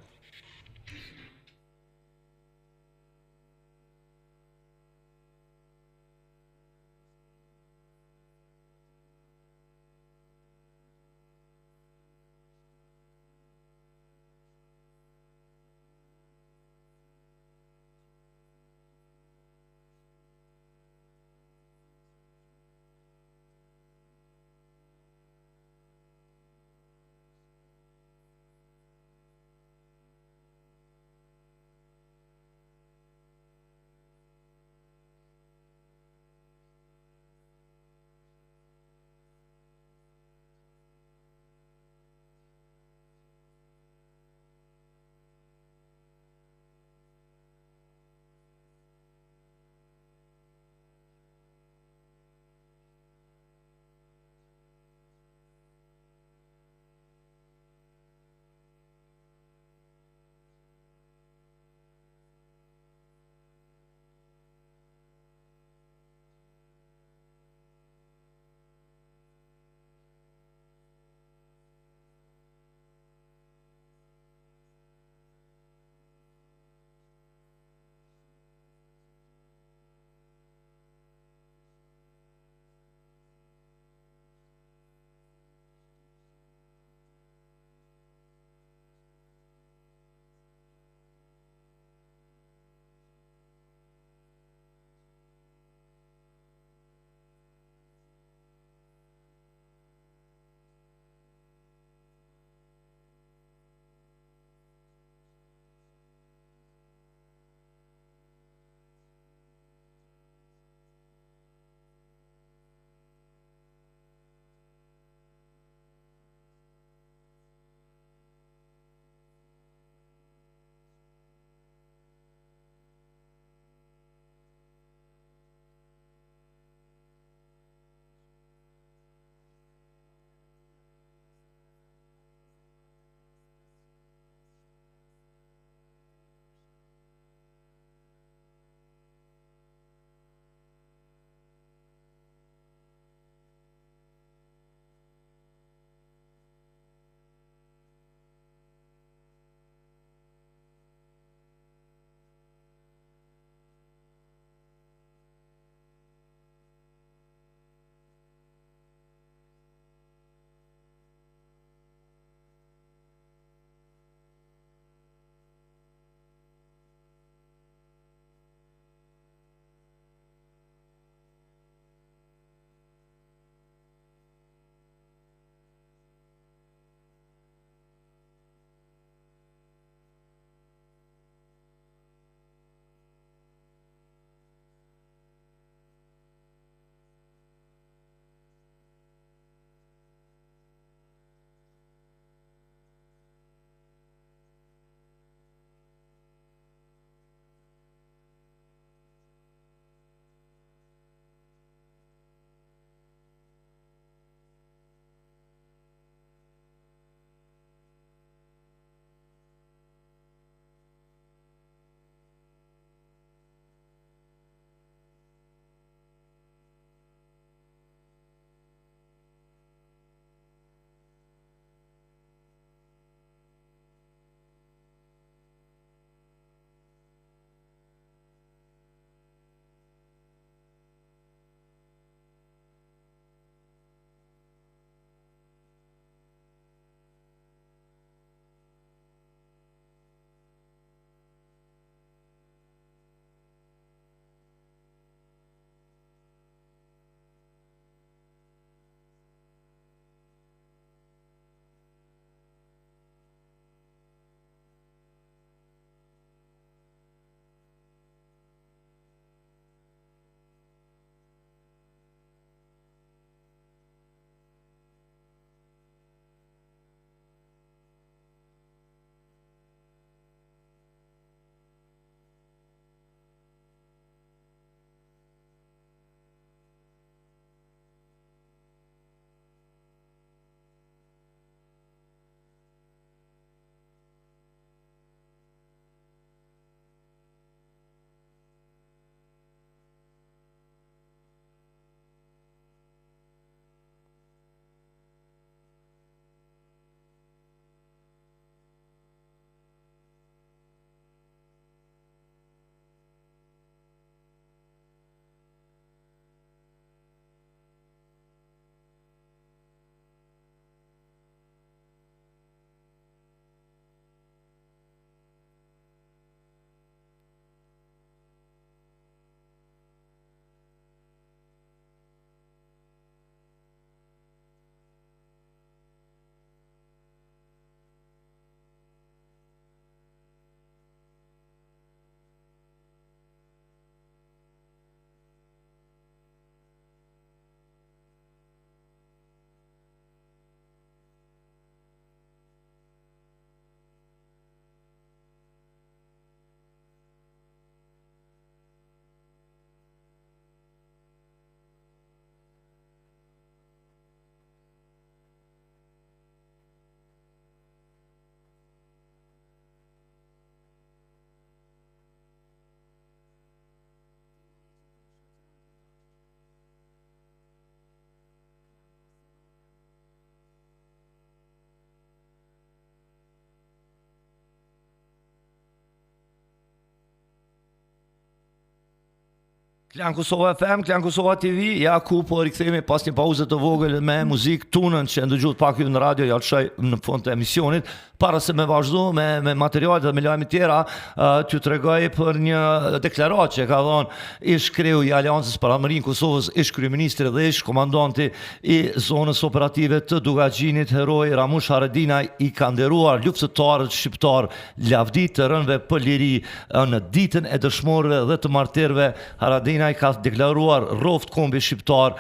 Speaker 1: Klan Kosova FM, Klan Kosova TV, ja ku po rikthehemi pas një pauze të vogël me muzikë tunën që e ndëgjuat pak ju në radio, ja lëshoj në fund të emisionit, para se me vazhdu me, me materialet dhe me lajme tjera, uh, t'ju tregoj për një deklaratë që ka dhënë ish kreu i Aleancës për Ardhmërinë e Kosovës, ish kryeministri dhe ish komandanti i zonës operative të Dukagjinit, heroi Ramush Haradinaj i ka nderuar luftëtarët shqiptar lavdi të rënëve për liri në ditën e dëshmorëve dhe të martirëve, Haradinaj ka deklaruar rroftë kombi shqiptar,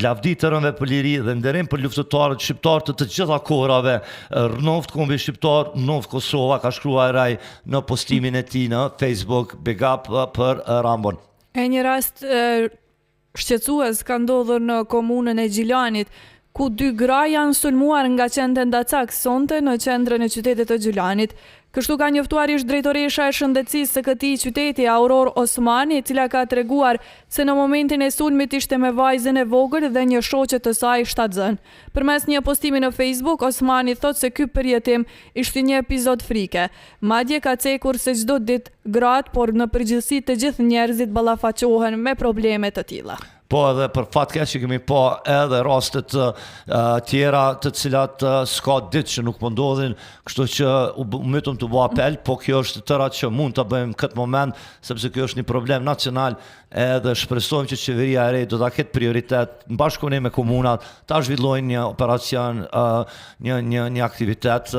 Speaker 1: lavdi të rënëve për liri dhe nderim për luftëtarët shqiptar të të gjitha kohërave, rrnoftë kombi shqiptar, rrnoftë Kosova, ka shkruar ai në postimin e tij në Facebook, big up për Rambon.
Speaker 2: E një rast shqetësues ka ndodhur në komunën e Gjilanit, ku dy gra janë sulmuar nga qentë endacak sonte në qendrën e qytetit të Gjilanit. Kështu ka njoftuar ish-drejtoresha e shëndetësisë së këtij qyteti, Aurorë Osmani, e cila ka treguar se në momentin e sulmit ishte me vajzën e vogël dhe një shoqe të saj shtatzënë. Përmes një postimi në Facebook, Osmani thotë se ky përjetim ishte një epizod frike. Madje ka cekur se çdo ditë gratë, por në përgjithësi të gjithë njerëzit ballafaqohen me probleme të tilla.
Speaker 1: Po edhe për fat keq që kemi pa edhe raste të tjera të cilat s'ka ditë që nuk po ndodhin, kështu që u mytëm tu bo apel, po kjo është tëra që mund të bëjmë këtë moment, sepse kjo është një problem nacional edhe shpresojmë që qeveria e re do ta ketë prioritet në bashkëpunim me komunat ta zhvillojnë një operacion, një një një aktivitet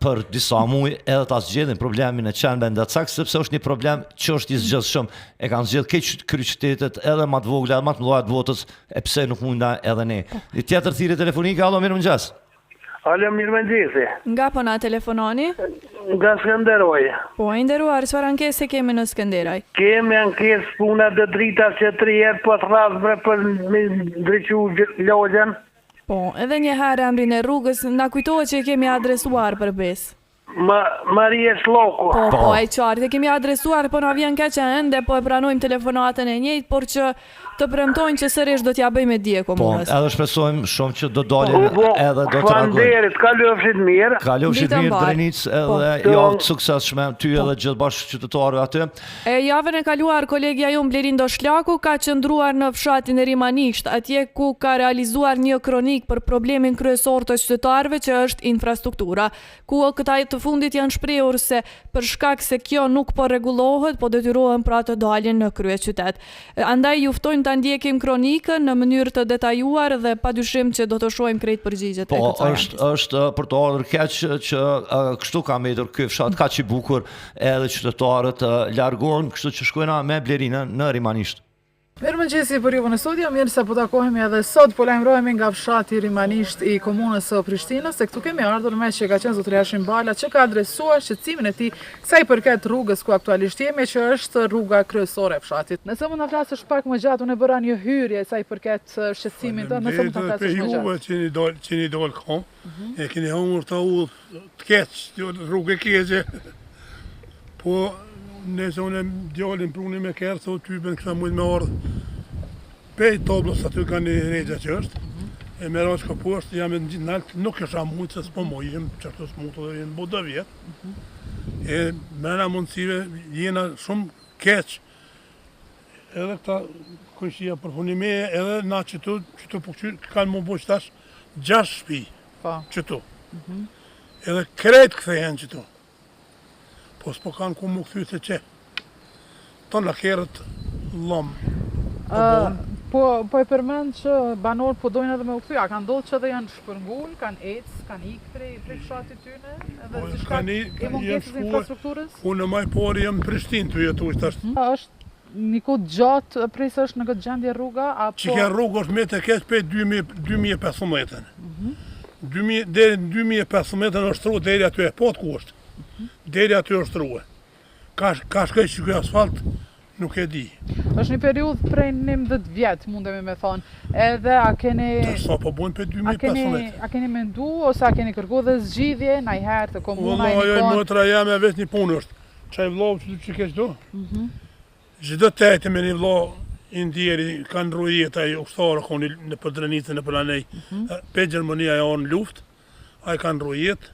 Speaker 1: për disa muaj edhe ta zgjidhin problemin e qenve endacak sepse është një problem që është i zgjidhshëm. E kanë zgjidh krejt kryeqytetet edhe më të vogla edhe më të mëdha të botës, e pse nuk mundna edhe ne. Një tjetër thirrje telefonike, alo mirëmëngjes.
Speaker 6: Alo, mirëmëngjesi.
Speaker 2: Nga po na telefononi?
Speaker 6: Nga Skënderaj.
Speaker 2: Po, i nderuar, çfarë ankese kemi në Skënderaj?
Speaker 6: Kemi ankesë puna e dritave që tri herë po thërras bre për me ndriçu lagjen.
Speaker 2: Po, edhe një herë emrin e rrugës, na kujtohet që e kemi adresuar për besë.
Speaker 6: Ma, Marie Shllaku.
Speaker 2: Po, po, e qartë. E kemi adresuar, po na vjen keq që ende po e pranojmë telefonatën e njëjtë, por që të premtojnë që sërish do t'ia bëjmë me dije
Speaker 1: Po, komunës. edhe shpresojmë shumë që do dalin Po, po, edhe do të reagojnë.
Speaker 6: Faleminderit, kalofshit
Speaker 1: mirë. Kalofshit Ditën mirë mbarë. Drenicë Po. edhe javë të suksesshme ty edhe gjithë bashkëqytetarëve aty.
Speaker 2: E javën e kaluar kolegja jonë Blerinda Shllaku ka qëndruar në fshatin Rimanisht, atje ku ka realizuar një kronikë për problemin kryesor të qytetarëve që është infrastruktura. ku këta të fundit janë shprehur se për shkak se kjo nuk po rregullohet, po detyrohen pra të dalin në kryeqytet. Andaj ju ftojmë ta ndjekim kronikën në mënyrë të detajuar dhe padyshim që do të shohim krejt përgjigjet e
Speaker 1: Po, kësaj është është për të ardhur keq që kështu ka mbetur ky fshat kaq i bukur edhe qytetarët largohen, kështu që shkojna me Blerinën në Rimanisht.
Speaker 13: Mirëmëngjesi për juve në studio, mirë se po takohemi edhe sot, po lajmërohemi nga fshati Rimanisht i komunës së Prishtinës, e këtu kemi ardhur meqë ka qenë zotëri Hashim Bala që ka adresuar shqetësimin e tij sa i përket rrugës ku aktualisht jemi që është rruga kryesore e fshatit. Nëse mund na flasësh pak më gjatë, unë e bëra një hyrje sa i përket shqetësimit tënd, nëse mund ta flasësh më
Speaker 14: gjatë. Faleminderit edhe për juve që jeni dalë kom, mhm. e keni hangër të udhë të keq, rrugë e keqe. Po, nëse unë djalin pruni me kerr, thot typen kisha mujtë me ardhë pej tablës aty ka një regja që është, e me ra çka poshtë, jam e në naltë, nuk kisha mujtë, se s'po muj, jem qashtu smutë dhe jem bo do vjetë. E mrena mundësive jena shumë keq, edhe këta kojshia përfunime, edhe na qëtu, qëtu po këqyr, kanë m'u bo qëtash 6 shpi. Po. Qëtu. Mhm. Edhe krejt kthehen qëtu. Po s'po kanë ku m'u kthy se qe. Tona kerret llom.
Speaker 13: Po bon. Po, po e përmend që banorët po dojnë edhe me u kthy. A ka ndodhur që edhe janë shpërngul, kanë ecë, kanë ikë prej prej fshatit tyne, edhe po, si shkak i mungesës së infrastrukturës?
Speaker 14: Unë më i pari jam në Prishtinë tu jetu tash.
Speaker 13: Mhm. Është Një kohë të gjatë prej se është në këtë gjendje rruga apo
Speaker 14: Qikjo rrugë është met e keq prej 2015-ën. Mm -hmm. Deri në 2015-ën është shtru deri aty e po ku është. Mm -hmm. Deri aty është shtrue. Ka ka shkoj qiky asfalt nuk e di.
Speaker 13: Është një periudhë prej 11 vjet, mundemi me thonë. Edhe a keni
Speaker 14: Tash sa po bojnë prej 2015. A
Speaker 13: keni a keni mendu ose a keni kërku dhe zgjidhje najherë te komuna
Speaker 14: e Vëlla, motra jeme veç një punë është. Qaj vllau që që ke qëtu? Mhm. Çdo t'ejte me një vlla i ndjeri ka ndrru jetë ai ushtar ka një nëpër Drenicë nëpër anej. Mm -hmm. Pe Gjermania e në luftë, ai ka ndrru jetë.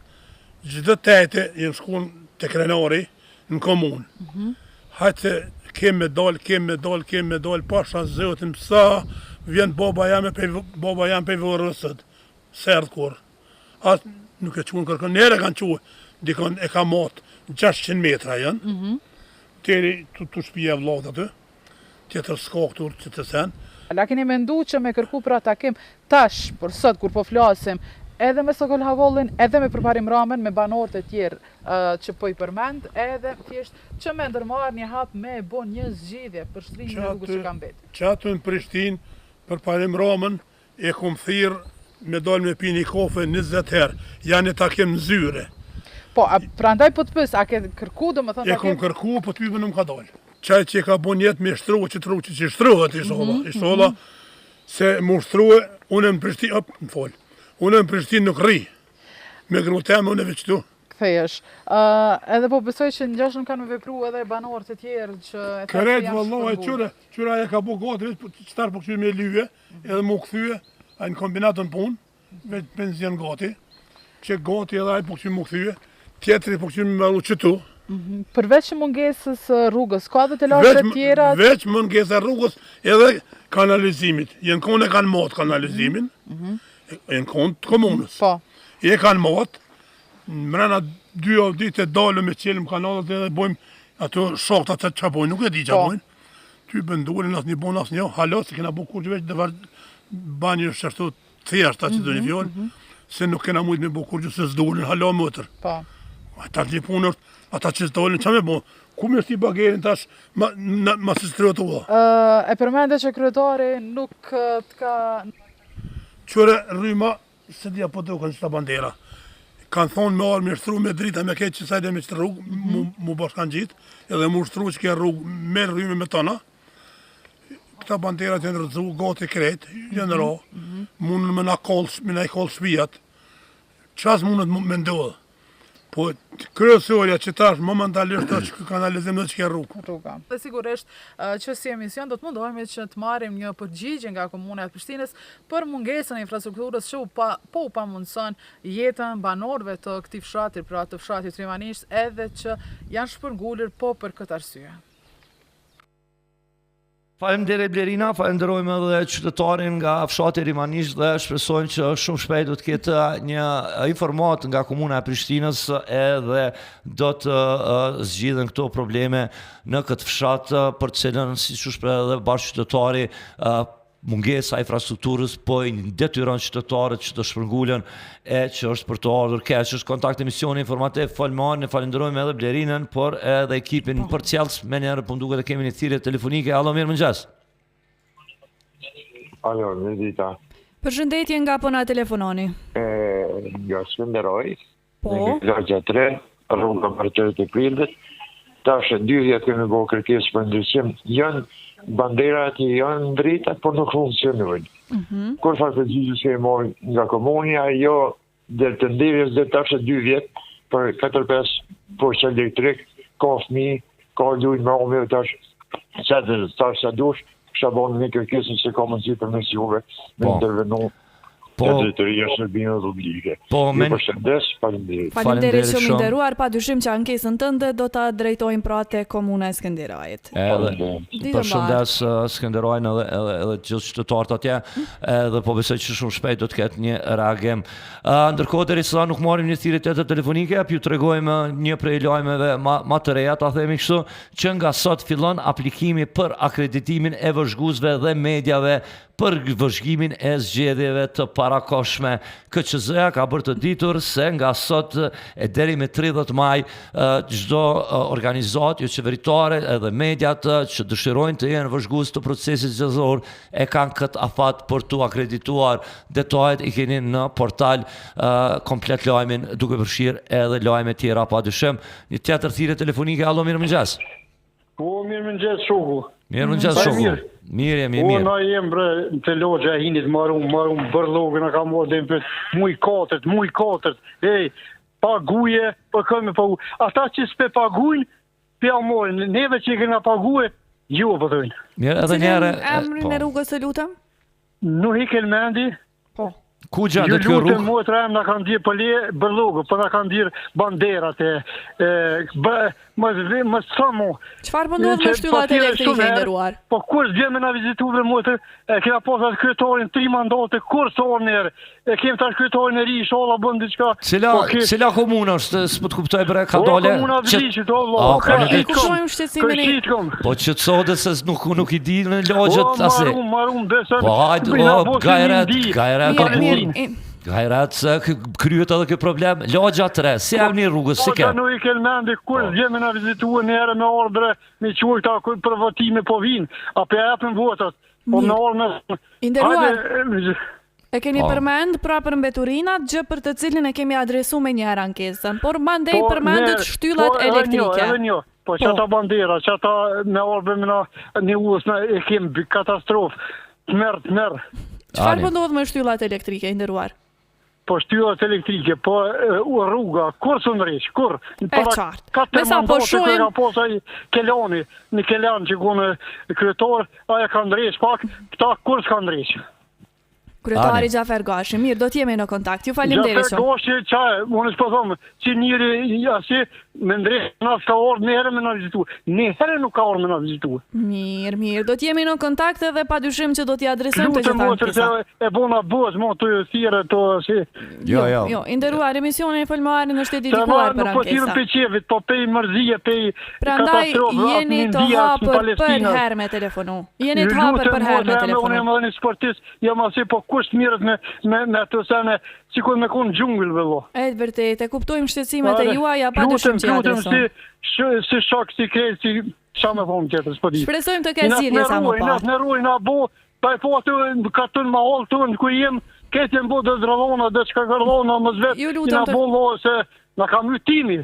Speaker 14: Çdo t'ejte janë shku te krenari në komunë. Mm -hmm. Hajtë se Kem me dal, kem me dal, kem me dal, pasha zotin sa vjen baba jem pej baba jem pej vorroset. S'erdh kurrë. As nuk e çuan kërkon, njëherë e kanë çu, dikon e ka mat 600 metra janë. Mm -hmm. Deri tu tu shtëpia e vllaut aty. Tjetër s'ka këtu tjetër sen.
Speaker 13: A keni mendu që me kërku pra takim tash, për sot kur po flasim, edhe me Sokol Havollin, edhe me Përparim Ramën, me banorët e tjerë që po i përmend, edhe thjesht që me ndërmarrë një hap me e bo një zgjidhje për shtrimin e rrugës që ka
Speaker 14: mbet. Që aty në Prishtinë, Përparim Ramën, E kom thirr me dal me pi një kafe 20 herë, ja një takim në
Speaker 13: zyre. Po, a, prandaj po të pyes, a ke kërku domethënë
Speaker 14: takim? E kom kërku, po të pyes nuk ka dalë. Qaj që e ka bo nijet me shtru, që të rrugë që që shtrohet, ishalla, mm -hmm. ishalla, mm -hmm. se mu shtrue, unë në Prishtinë, op, më fol, unë në Prishtinë nuk rri, me gru teme, unë e veç
Speaker 13: këtu. Kthehesh. Ë, edhe po besoj që ngjashëm kanë me vepru edhe banorët e tjerë që
Speaker 14: e thashë janë shpërngul. Krejt, qyre, e ka bo gati, qëtar po kqyr me lyje, edhe mu kthye, ai në kombinat në punë, me penzion gati, që gati edhe ai po kqyr mu kthye, tjetri po kqyr me maru qëtu.
Speaker 13: Mhm. Përveç mungesës së rrugës, ka edhe telashe të
Speaker 14: tjera? Veç mungesa rrugës edhe kanalizimit. Jenë konë e kanë matë kanalizimin, mm -hmm. jenë konë të komunës. Po. E kanë matë, mrena dy o ditë e dalëm e çelim kanalet edhe bojmë ato shokta të që bojnë, nuk e di që po. bojnë. Ty bëndurën asë një bon asë një, halo, se kena bo kurgjë veç dhe vazhd banjë është ashtu thjeshta që do një mhm, fjalë, mhm. se nuk kena mujtë me bo kurgjë se s'dolën halo motër.
Speaker 13: Po.
Speaker 14: Ata një punë është, ata që s'dolën, që me bo? Ku me shti bagerin tash, ma, ma, ma së shtrojë
Speaker 13: të E përmende që kryetari nuk të ka...
Speaker 14: Qyre rryma, Se di a po duken qëta bandera. Kanë thonë me ardhë me shtru me drita me keq që sajde me qëtë rrugë, mm -hmm. mu, mu bashkangjit, edhe mu shtru që kjo rrugë me rryme me tona. Këta banderat janë rrëzu, gati krejt, janë ra, mm -hmm. mundën me na kollë, me na i kollë shpijat. Qas mundet me ndodhë. Po kryesorja që tash momentalisht është ky kanalizim dhe që kjo
Speaker 13: rrugë. Rruga. Dhe sigurisht që si emision do të mundohemi që të marrim një përgjigje nga Komuna e Prishtinës për mungesën e infrastrukturës që u pa, po u pamundëson jetën banorëve të këtij fshati, pra të fshatit Rimanisht, edhe që janë shpërngulur po për këtë arsye.
Speaker 1: Faleminderit Blerina, falenderojmë edhe qytetarin nga fshati Rimanisht dhe shpresojmë që shumë shpejt do të ketë një informatë nga komuna e Prishtinës edhe do të zgjidhen këto probleme në këtë fshat për të cilën siç u shpreh edhe bashkëqytetari mungesa e infrastrukturës po i detyron qytetarët që të shpërngulen e që është për të ardhur keq. Është kontakt emisioni informativ Fol me Arin, ne falenderojmë edhe Blerinën, por edhe ekipin po. përcjellës. Menjëherë po më duket e kemi një thirrje telefonike. Alo, mirëmëngjes.
Speaker 15: Alo, mirëdita.
Speaker 2: Përshëndetje nga po na telefononi.
Speaker 15: E, nga Skënderaj. Po. Në lagja 3, rruga Martirët e Prillit. Tash e dy vjet kemi bo kërkesë për ndriçim. Janë banderat, janë dritat, por nuk funksionojnë. Mm -hmm. Kurrfarë përgjigje s'kemi marrë nga komuna, jo del të nderjes dhe tash e dy vjet për 4-5 posta elektrik, ka fmi, ka lujnë me omi tash, sa të tash sa dush, kisha bo një kërkesë se ka mundësi përmes juve me po. intervenu Po, Drejtoria e Shërbimeve Publike.
Speaker 1: Po,
Speaker 15: men... Ju përshëndes, faleminderit.
Speaker 2: Faleminderit shumë i nderuar, pa dyshim që ankesën tënde do ta drejtojmë pra te komuna e Skënderajit.
Speaker 1: Edhe përshëndes uh, Skënderajn edhe edhe edhe të gjithë qytetarët atje, edhe po besoj që shumë shpejt do të ketë një reagim. Uh, ndërkohë derisa nuk marrim një thirrje tjetër telefonike, po ju tregojmë uh, një prej lajmeve ma, ma të reja, ta themi kështu, që nga sot fillon aplikimi për akreditimin e vëzhguesve dhe mediave Për vëzhgimin e zgjedhjeve të parakohshme, KQZ-ja ka bërë të ditur se nga sot e deri me 30 maj çdo organizatë joqeveritare edhe mediat që dëshirojnë të jenë vëzhgues të procesit zgjedhor e kanë këtë afat për t'u akredituar. Detajet i keni në portal komplet lajmin duke përfshirë edhe lajme tjera pa dyshim. Një tjetër thirrje telefonike, alo mirëmëngjes.
Speaker 5: Po, mirëmëngjes, shoku.
Speaker 1: Mirëmëngjes, shoku. Mirë, mirë jemi,
Speaker 5: mirë. Po, na jem, bre, në te lagja e Hinit, maru, maru, bërllogën, a ka marrë dhe në për muj katërt, muj katërt, ej, paguje, po kërë me pagu. Ata që s'pe pagujnë, pe ja marrin, neve që i kena pague, jo, po
Speaker 1: thojnë. Mirë, edhe njëherë.
Speaker 2: Emrin po. e rrugës të lutem?
Speaker 5: Nuhi Kelmendi.
Speaker 2: Po.
Speaker 1: Ku gjendet kjo
Speaker 5: rrugë? Ju
Speaker 1: lutem
Speaker 5: motra jem na kanë nxjerr po le bërllogu, po na kanë nxjerr banderat e e bë mos vi mos thomu.
Speaker 2: Çfarë po ndodh me shtyllat elektrike i nderuar?
Speaker 5: Po kush vjen me na vizitu bre motër? E kena pas atë kryetarin tri mandate kurrë s'ardh njeri. E kemi tash kryetarin e ri, inshallah bën diçka.
Speaker 1: Cila po, ke... cila komunë është, s'po të kuptoj bre, ka
Speaker 5: dale. Komuna e Vliqit, o vëlla.
Speaker 1: Po
Speaker 2: ka e kuptojmë shqetësimin
Speaker 1: e. Po që të sot se nuk nuk i di në lagjet
Speaker 5: asi. O marum, marum, besën.
Speaker 1: Po hajde, o gajret, gajret o burr. Gajret se kryet edhe ky problem. Lagja 3, si po, emni rrugës, si
Speaker 5: ke? Po nuk i ken mendi kur po. vjen me na vizitu një herë me ardhë me çu këta për votime po vin, apo ja japin votat. Po me ardhë
Speaker 2: me I nderuar. E keni po. përmend pra për mbeturinat, gjë për të cilën e kemi adresu menjëherë ankesën, por mandej po, përmendët shtyllat
Speaker 5: po,
Speaker 2: elektrike.
Speaker 5: Edhe një, po, po qata bandera, qata me ardhë me na një udhës, na e kemi katastrofë, tmerr, tmerr.
Speaker 2: Çfarë po ndodh me shtyllat elektrike, i nderuar?
Speaker 5: Po shtyllat elektrike, po rruga, kurrë s'u ndreq, kurrë.
Speaker 2: E qartë. Me sa po shohim...
Speaker 5: Ka pas ai Kelani, një Kelan që konë kryetar, ai e ka ndreq pak, këta kurrë s'ka ndreq.
Speaker 2: Kryetari Xhafer Gashi, mirë, do t'jemi në kontakt. Ju faleminderit
Speaker 5: shumë. Xhafer Gashi, qa, unë s'po thom, që njëri asi, me ndreq, na s'ka ardhë një herë me na vizitu. Një herë nuk ka ardhë me na
Speaker 2: vizitu. Mirë, mirë, do t'jemi në kontakt edhe pa dyshim që do t'i adresojmë të gjitha
Speaker 5: ankesat. E bona bëz, mo të thirre të
Speaker 1: si. Jo, jo.
Speaker 2: Jo, i nderuar, emisioni Fol me Arin është dedikuar për
Speaker 5: ankesa. Nuk po thirrem pej qefit, po pej mërzie, pej
Speaker 2: Prandaj jeni të hapur përherë me telefonu. Jeni të hapur përherë me telefonu.
Speaker 5: Unë jam edhe një sportist, jam asi, po kush të mirret me, me, me ato sene, sikur me konë xhungël,
Speaker 2: vëlla. E vërtet, e kuptojmë shqetësimet e juaja, pa dyshim që i
Speaker 5: adresojmë. Si, si shok, si krejt, si ça me thonë tjetër, s'po
Speaker 2: di. Shpresojmë të ketë zgjidhje sa më
Speaker 5: parë. Na të ruajnë, na bo, pa e po aty në katun ma hollë tu, në ku jem, këtë jenë bo dhe drodhona, dhe çka kërlona, mos vetë,
Speaker 2: Ju lutem
Speaker 5: na bo lo, se na ka my timi.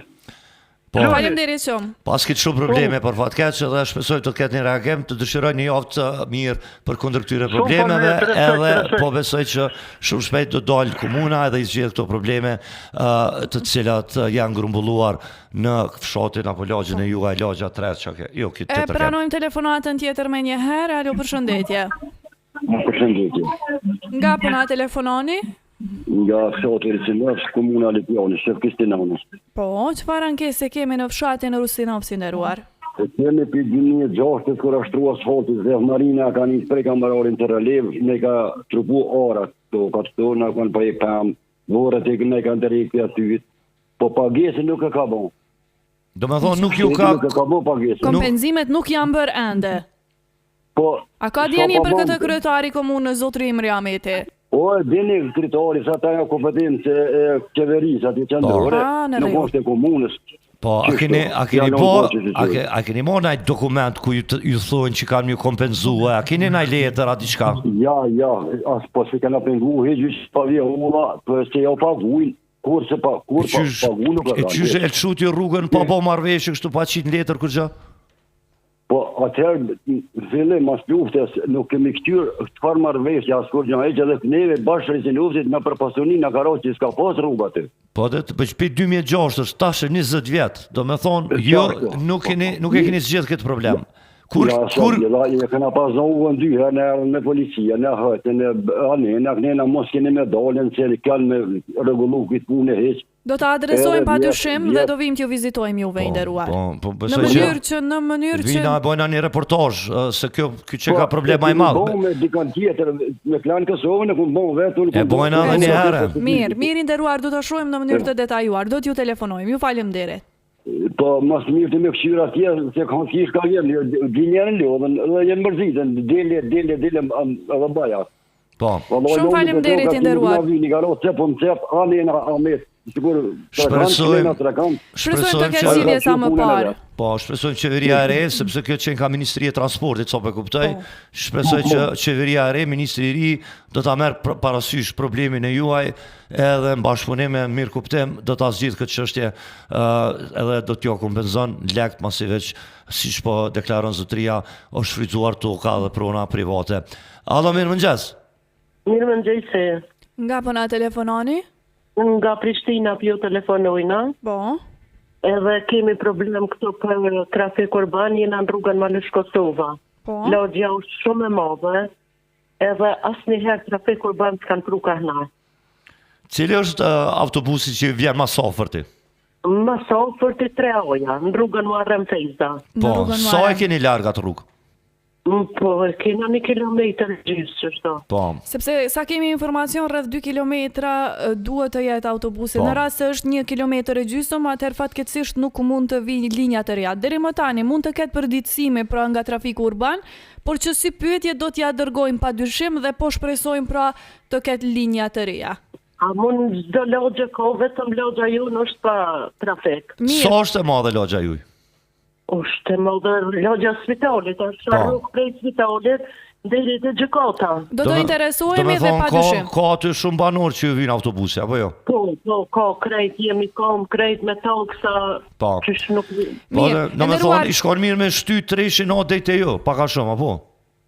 Speaker 1: Po.
Speaker 2: Faleminderit shumë.
Speaker 1: Paskit shumë probleme për fat keq dhe shpresoj të ketë një reagim, të dëshiroj një javë të mirë përkundër këtyre problemeve, edhe po besoj që shumë shpejt do dalë komuna edhe i zgjidh këto probleme të cilat janë grumbulluar në fshatin apo lagjen e juaj, lagja 3 çka ke. Jo,
Speaker 2: këtë tjetër. E pranojmë telefonatën tjetër menjëherë. Alo, përshëndetje.
Speaker 8: Përshëndetje.
Speaker 2: Nga po na telefononi?
Speaker 8: Nga fshati Rusinovc, komuna e Lipjanit, Shefki Sinani.
Speaker 2: Po, çfarë ankese kemi në fshatin Rusinovc i nderuar?
Speaker 8: E kemi prej 2006 kur është shtru asfalti Zef Marina ka nisë prej Kamberar n'Terralevë, na ka trupu arat, tokat këto, na kanë prej pemë, vorret e na kanë tërhek prej aty, po pagesën nuk e ka
Speaker 1: bo. Do me thonë nuk ju ka...
Speaker 8: Nuk e ka bo pagesën.
Speaker 2: Kompenzimet nuk janë bërë ende.
Speaker 8: Po,
Speaker 2: A ka dijeni për këtë kryetari i komunës zotri Imri Ahmeti?
Speaker 8: Po e dini kryetari se ata janë kompetencë e qeverisë aty qendrore, po. nuk është e komunës.
Speaker 1: Po, a keni a keni po, a keni a keni marrë ndonjë dokument ku ju ju thonë që kanë ju kompenzu, a keni ndonjë letër a diçka?
Speaker 8: Ja, ja, as po se kanë pengu hiç hiç pa vje ulla, po se jo paguajnë, kur se pa kur pa pagu
Speaker 1: nuk e kanë. E qysh e lëshut ju rrugën pa bo marrëveshje kështu pa qit letër kurgjë?
Speaker 8: Po, atëherë, në fillim, mas luftës, nuk kemi këqyrë çfarë marrëveshje, as kurgjo, hiç edhe neve bashkë Rusinovcit me për pasuni në karo që s'ka pas rrugë
Speaker 1: aty. Po, dhe të bëq prej 2006-ës, tash e 20 vjet, do me thonë, jo, nuk, keni, nuk e keni zgjidh këtë problem.
Speaker 8: Kur, ja, kur... Ja, ja, kena pas në ugën dy herë, në erën me policia, në hëtë, në anë, në këne, mos keni me dalën, se kanë me rregullu këtë punë e hiç.
Speaker 2: Do ta adresojmë pa dyshim dhe do vijmë t'ju vizitojmë juve i po, nderuar.
Speaker 1: Po, po, besoj
Speaker 2: në mënyrë që në mënyrë
Speaker 1: që Vina e bojna një reportazh se kjo ky që ka po, problem më i madh.
Speaker 8: Po me dikon tjetër, me Klan Kosovën e kum bon vetë
Speaker 1: unë. E bojna edhe një herë.
Speaker 2: Mirë, mirë i nderuar, do ta shohim në mënyrë të detajuar. Do t'ju telefonojmë. Ju faleminderit.
Speaker 8: Po, mos mirë të me këshyra atje, se kanë kish ka vjen, di njerën lodhën, dhe jenë mërzitën, dele, dele, dele, edhe baja.
Speaker 1: Po.
Speaker 2: Shumë faleminderit i nderuar.
Speaker 8: Një garo cep unë cep, ani në amet. Sigur,
Speaker 1: shpresojmë
Speaker 2: shpresojmë të ketë zgjidhje sa më parë.
Speaker 1: Po, shpresojmë qeveria e re, sepse kjo qenka Ministria e Transportit, sa po e kuptoj. Po. Shpresoj që qeveria e re, ministri i ri do ta merr parasysh problemin e juaj edhe në bashkëpunim e mirëkuptim do ta zgjidh këtë çështje edhe do t'ju kompenzon lekt masi veç siç po deklaron zotëria është shfrytzuar toka dhe prona private. Alo, mirëmëngjes.
Speaker 16: Mirëmëngjesi.
Speaker 2: Nga po na telefononi?
Speaker 16: Nga Prishtina po ju telefonojna.
Speaker 2: Po.
Speaker 16: Edhe kemi problem këtu për trafik urban, jena në rrugën Malush Kosova.
Speaker 2: Po.
Speaker 16: Lagja është shumë e madhe, edhe asnjëherë trafik urban s'kanë pru kah na.
Speaker 1: Cili është uh, autobusi që vjen ma s'afërti?
Speaker 16: Ma s'afërti tre A-ja, në rrugën Muharrem Fejza.
Speaker 1: Po, sa e keni larg atë rrugë?
Speaker 16: Mm, po, e kena një kilometër gjysë qështu.
Speaker 1: Po.
Speaker 2: Sepse sa kemi informacion rreth 2 kilometra duhet të jetë autobusi. Po. Në rast se është një kilometër e gjysmë, atëherë fatkeqësisht nuk mund të vijnë linja të reja. Deri më tani mund të ketë përditësime pra nga trafiku urban, por që si pyetje do t'ia dërgojmë pa dyshim dhe po shpresojmë pra të ketë linja të reja.
Speaker 16: A mund çdo lagje ka vetëm lagja jonë është pa trafik.
Speaker 2: Mirë.
Speaker 1: Sa është e madhe lagja juaj?
Speaker 16: Është e madhe lagja e spitalit, është
Speaker 1: po.
Speaker 16: rrugë prej spitalit deri te gjykata.
Speaker 2: Do të interesohemi dhe pa dyshim.
Speaker 1: Ka, ka aty shumë banorë që ju vijnë autobusi, apo jo?
Speaker 16: Po, po, ka krejt, jemi kam krejt me taksa,
Speaker 1: po.
Speaker 16: qysh nuk...
Speaker 1: Po,
Speaker 2: Mirë,
Speaker 1: do me thonë, i shkon mirë me shty treshin o deri te ju, pak a shumë, apo?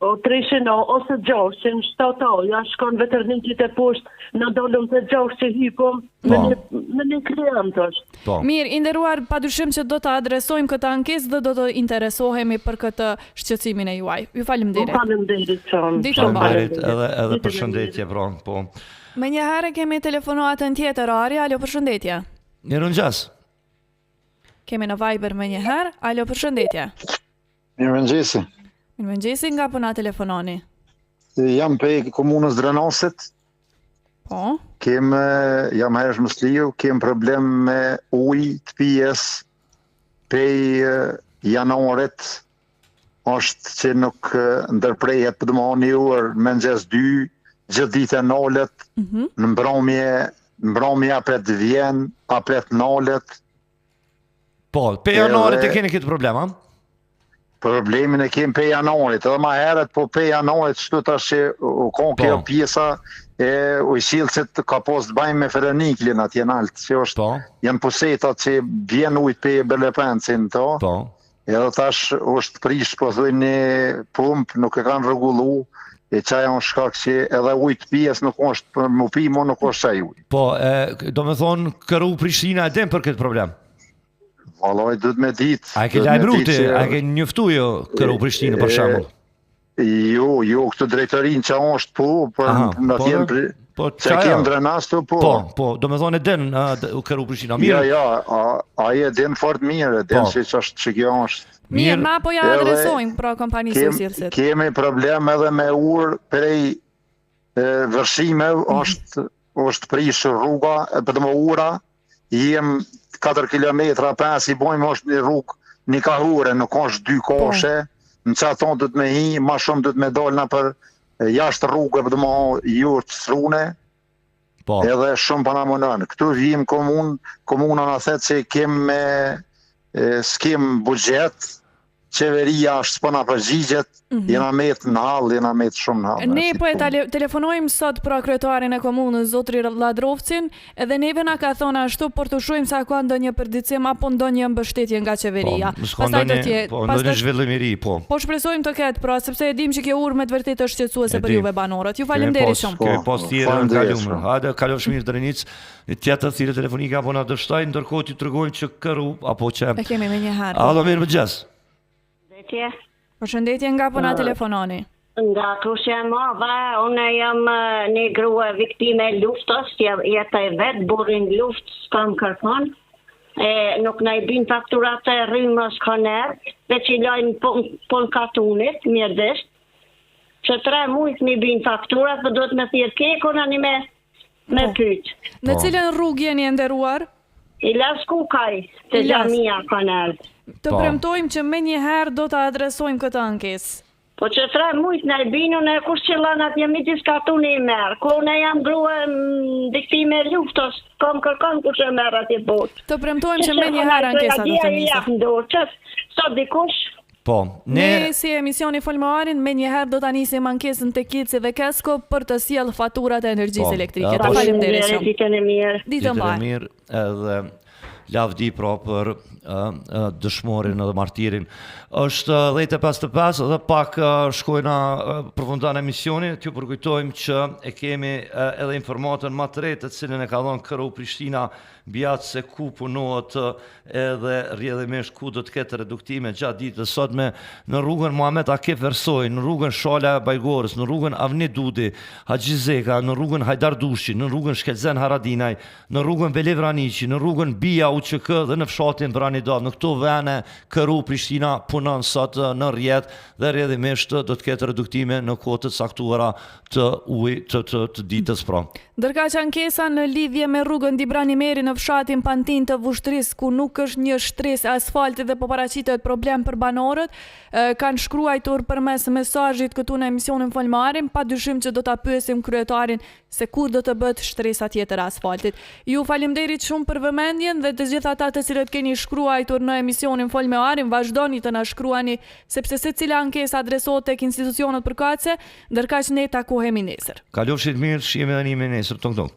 Speaker 16: O treshin o, ose gjashin, shtatë A-ja, shkon Veterniqi te poshtë, na dolëm te gjashtë që hypëm, me po. një, me një klient
Speaker 2: është. Po. Mirë, i nderuar, pa dyshim që do të adresojmë këtë ankesë dhe do të interesohemi për këtë shqetësimin e juaj. Ju faleminderit.
Speaker 16: Faleminderit
Speaker 2: shumë. Ditën e
Speaker 1: mbarë. Faleminderit edhe edhe përshëndetje pra, po.
Speaker 2: Menjëherë kemi telefonatën tjetër, Ari, alo përshëndetje.
Speaker 1: Mirëmëngjes.
Speaker 2: Kemi në Viber menjëherë, alo përshëndetje.
Speaker 17: Mirëmëngjesi.
Speaker 2: Mirëmëngjesi, nga po na telefononi?
Speaker 17: Jam prej komunës Drenasit.
Speaker 2: Po.
Speaker 17: Kem, jam Hajrush Musliu, kem problem me ujë të pijes prej janarit është që nuk ndërprehet për po një orë mëngjes dy, gjithë ditën nalet, mm -hmm. në mbrëmje, në mbrëmje apet vjen, apet nalet,
Speaker 1: Po, pe janarit e keni këtë problem, a?
Speaker 17: Problemin e kemi pe janarit, edhe ma herët, po pe janarit, qëtu tash që u konë po. kjo pjesa e ujësjellësit ka pos të bajmë me Fereniklin atje nalt, që është, po. janë pusetat që vjen ujt pe Belepencin, to.
Speaker 1: Po.
Speaker 17: Edhe tash është prish, po thujnë një pump, nuk e kanë rregullu, e qaj është shkak që edhe ujë të pijes nuk është, për mu pi, mo nuk është qaj
Speaker 1: ujë. Po, e, do me thonë, KRU Prishtina e din për këtë problem?
Speaker 17: Vallaj, duhet me ditë.
Speaker 1: A e ke lajmëru ti, a e ke njoftu jo KRU Prishtina, për shembull?
Speaker 17: Jo, jo, këtë drejtorin që është po, për Aha, në po, tjenë, po, që kem Drenas të
Speaker 1: po. Po, po, do me thonë e din uh, KRU Prishtina,
Speaker 17: mirë. Jo, jo, a, a e din fort mirë, e din po. se që është që kjo
Speaker 2: është. Mirë, na po ja adresojmë pra kompanisë së
Speaker 17: ujësjellësit. Kemi problem edhe me urë prej vërshimeve, mm -hmm. është është prishur rruga, e për më ura, jem 4 km 5 i bojmë është një rrugë një kahure, nuk është dy po. koshe, po. në qato duhet me hi, ma shumë duhet me dalë na për jashtë rrugë, për më ju të srune,
Speaker 1: po.
Speaker 17: edhe shumë po na munon. Këtu vijmë komunë, komuna na thotë se kem me s'kem buxhet, qeveria është s'po na përgjigjet, mm -hmm. jena met në hall, jena met shumë në
Speaker 2: hall. Ne po e telefonojmë sot pra kryetarin e komunës, zotri Lladrovcin, edhe neve na ka thonë ashtu, por të shohim sa ka ndonjë përditësim apo ndonjë mbështetje nga qeveria.
Speaker 1: Po, pastaj do të jetë, po, ndonjë zhvillim i ri,
Speaker 2: po. Po shpresojmë të ketë, pra, sepse e dimë që kjo urë me të vërtetë është shqetësuese për juve banorët. Ju faleminderit
Speaker 1: shumë. Kemi po, pas thirrje në kaluar. Hajde, kalofsh mirë Drenicë. Një tjetër thirrje telefonike apo na dështoi, ndërkohë t'ju tregojmë që KRU apo
Speaker 2: që E kemi menjëherë.
Speaker 1: Alo, mirëmëngjes.
Speaker 18: Përshëndetje.
Speaker 2: Përshëndetje nga po na telefononi.
Speaker 18: Nga Krushja e Madhe, unë jam një grua viktime e luftës, jetoj vetë, burri n'luftë, s'kam kërkon, e nuk na i bin fakturat e rrymës koner, veç i lajmë punë katunit, mjedisht, që tre mujt m'i bin fakturat, po duhet me thirrë KEK-un, ani me Me
Speaker 2: po.
Speaker 18: pyet.
Speaker 2: Në
Speaker 1: po.
Speaker 2: cilën rrugë jeni e nderuar?
Speaker 18: Ilas Kukaj, te xhamia
Speaker 2: Kanal. Të po. premtojmë që menjëherë do të adresojmë këtë
Speaker 18: ankesë. Po që tre mujt na i binu në kush qëllon atje midis katuni i merr. Ku unë jam grua viktime e luftës, kam kërkon kush e merr atje
Speaker 2: botë. Të premtojmë që menjëherë ankesa do të
Speaker 18: niset. Sot dikush
Speaker 1: Po,
Speaker 2: ne... Ne si emisioni Fol me Arin, menjëherë do ta nisim ankesën te KEDS-i dhe KESCO për të sjellë faturat e energjisë po, elektrike. Të faleminderit shumë.
Speaker 18: Ditën e
Speaker 2: mirë.
Speaker 1: Ditën e mirë. Edhe. Lavdi pra për dëshmorin edhe martirin. Është 10:55 dhe pak shkojna përfundon emisioni, t'ju përkujtojmë që e kemi edhe informatën më të re të cilën e ka dhënë KRU Prishtina mbi atë se ku punohet edhe rrjedhimisht ku do të ketë reduktime gjatë ditës së sotme në rrugën Muhamet Akif Ersoj, në rrugën Shala e Bajgorës, në rrugën Avni Dudi, Haxhi Zeka, në rrugën Hajdar Dushi, në rrugën Shkelzen Haradinaj, në rrugën Veli Vraniqi, në rrugën Bija UÇK dhe në fshatin Vranidal. Në këto vene KRU Prishtina punon sot në rrjet dhe rrjedhimisht do të ketë reduktime në kohë të caktuara të ujit të, të, të ditës pra.
Speaker 2: Ndërkaq ankesa në lidhje me rrugën Dibran Imeri në fshatin Pantinë të Vushtrrisë ku nuk është një shtresë e asfaltit dhe po paraqitet problem për banorët, kanë shkruajtur përmes mesazhit këtu në emisionin Fol me Arin, padyshim që do ta pyesim kryetarin se kur do të bëhet shtresa tjetër e asfaltit. Ju faleminderit shumë për vëmendjen dhe të gjithë ata të cilët keni shkruajtur në emisionin Fol me Arin, vazhdoni të na shkruani sepse secila ankesë adresohet tek institucionet përkatëse, ndërkaq ne takohemi nesër.
Speaker 1: Kalofshit mirë, shihemi dhe njihemi nesër, tung tung.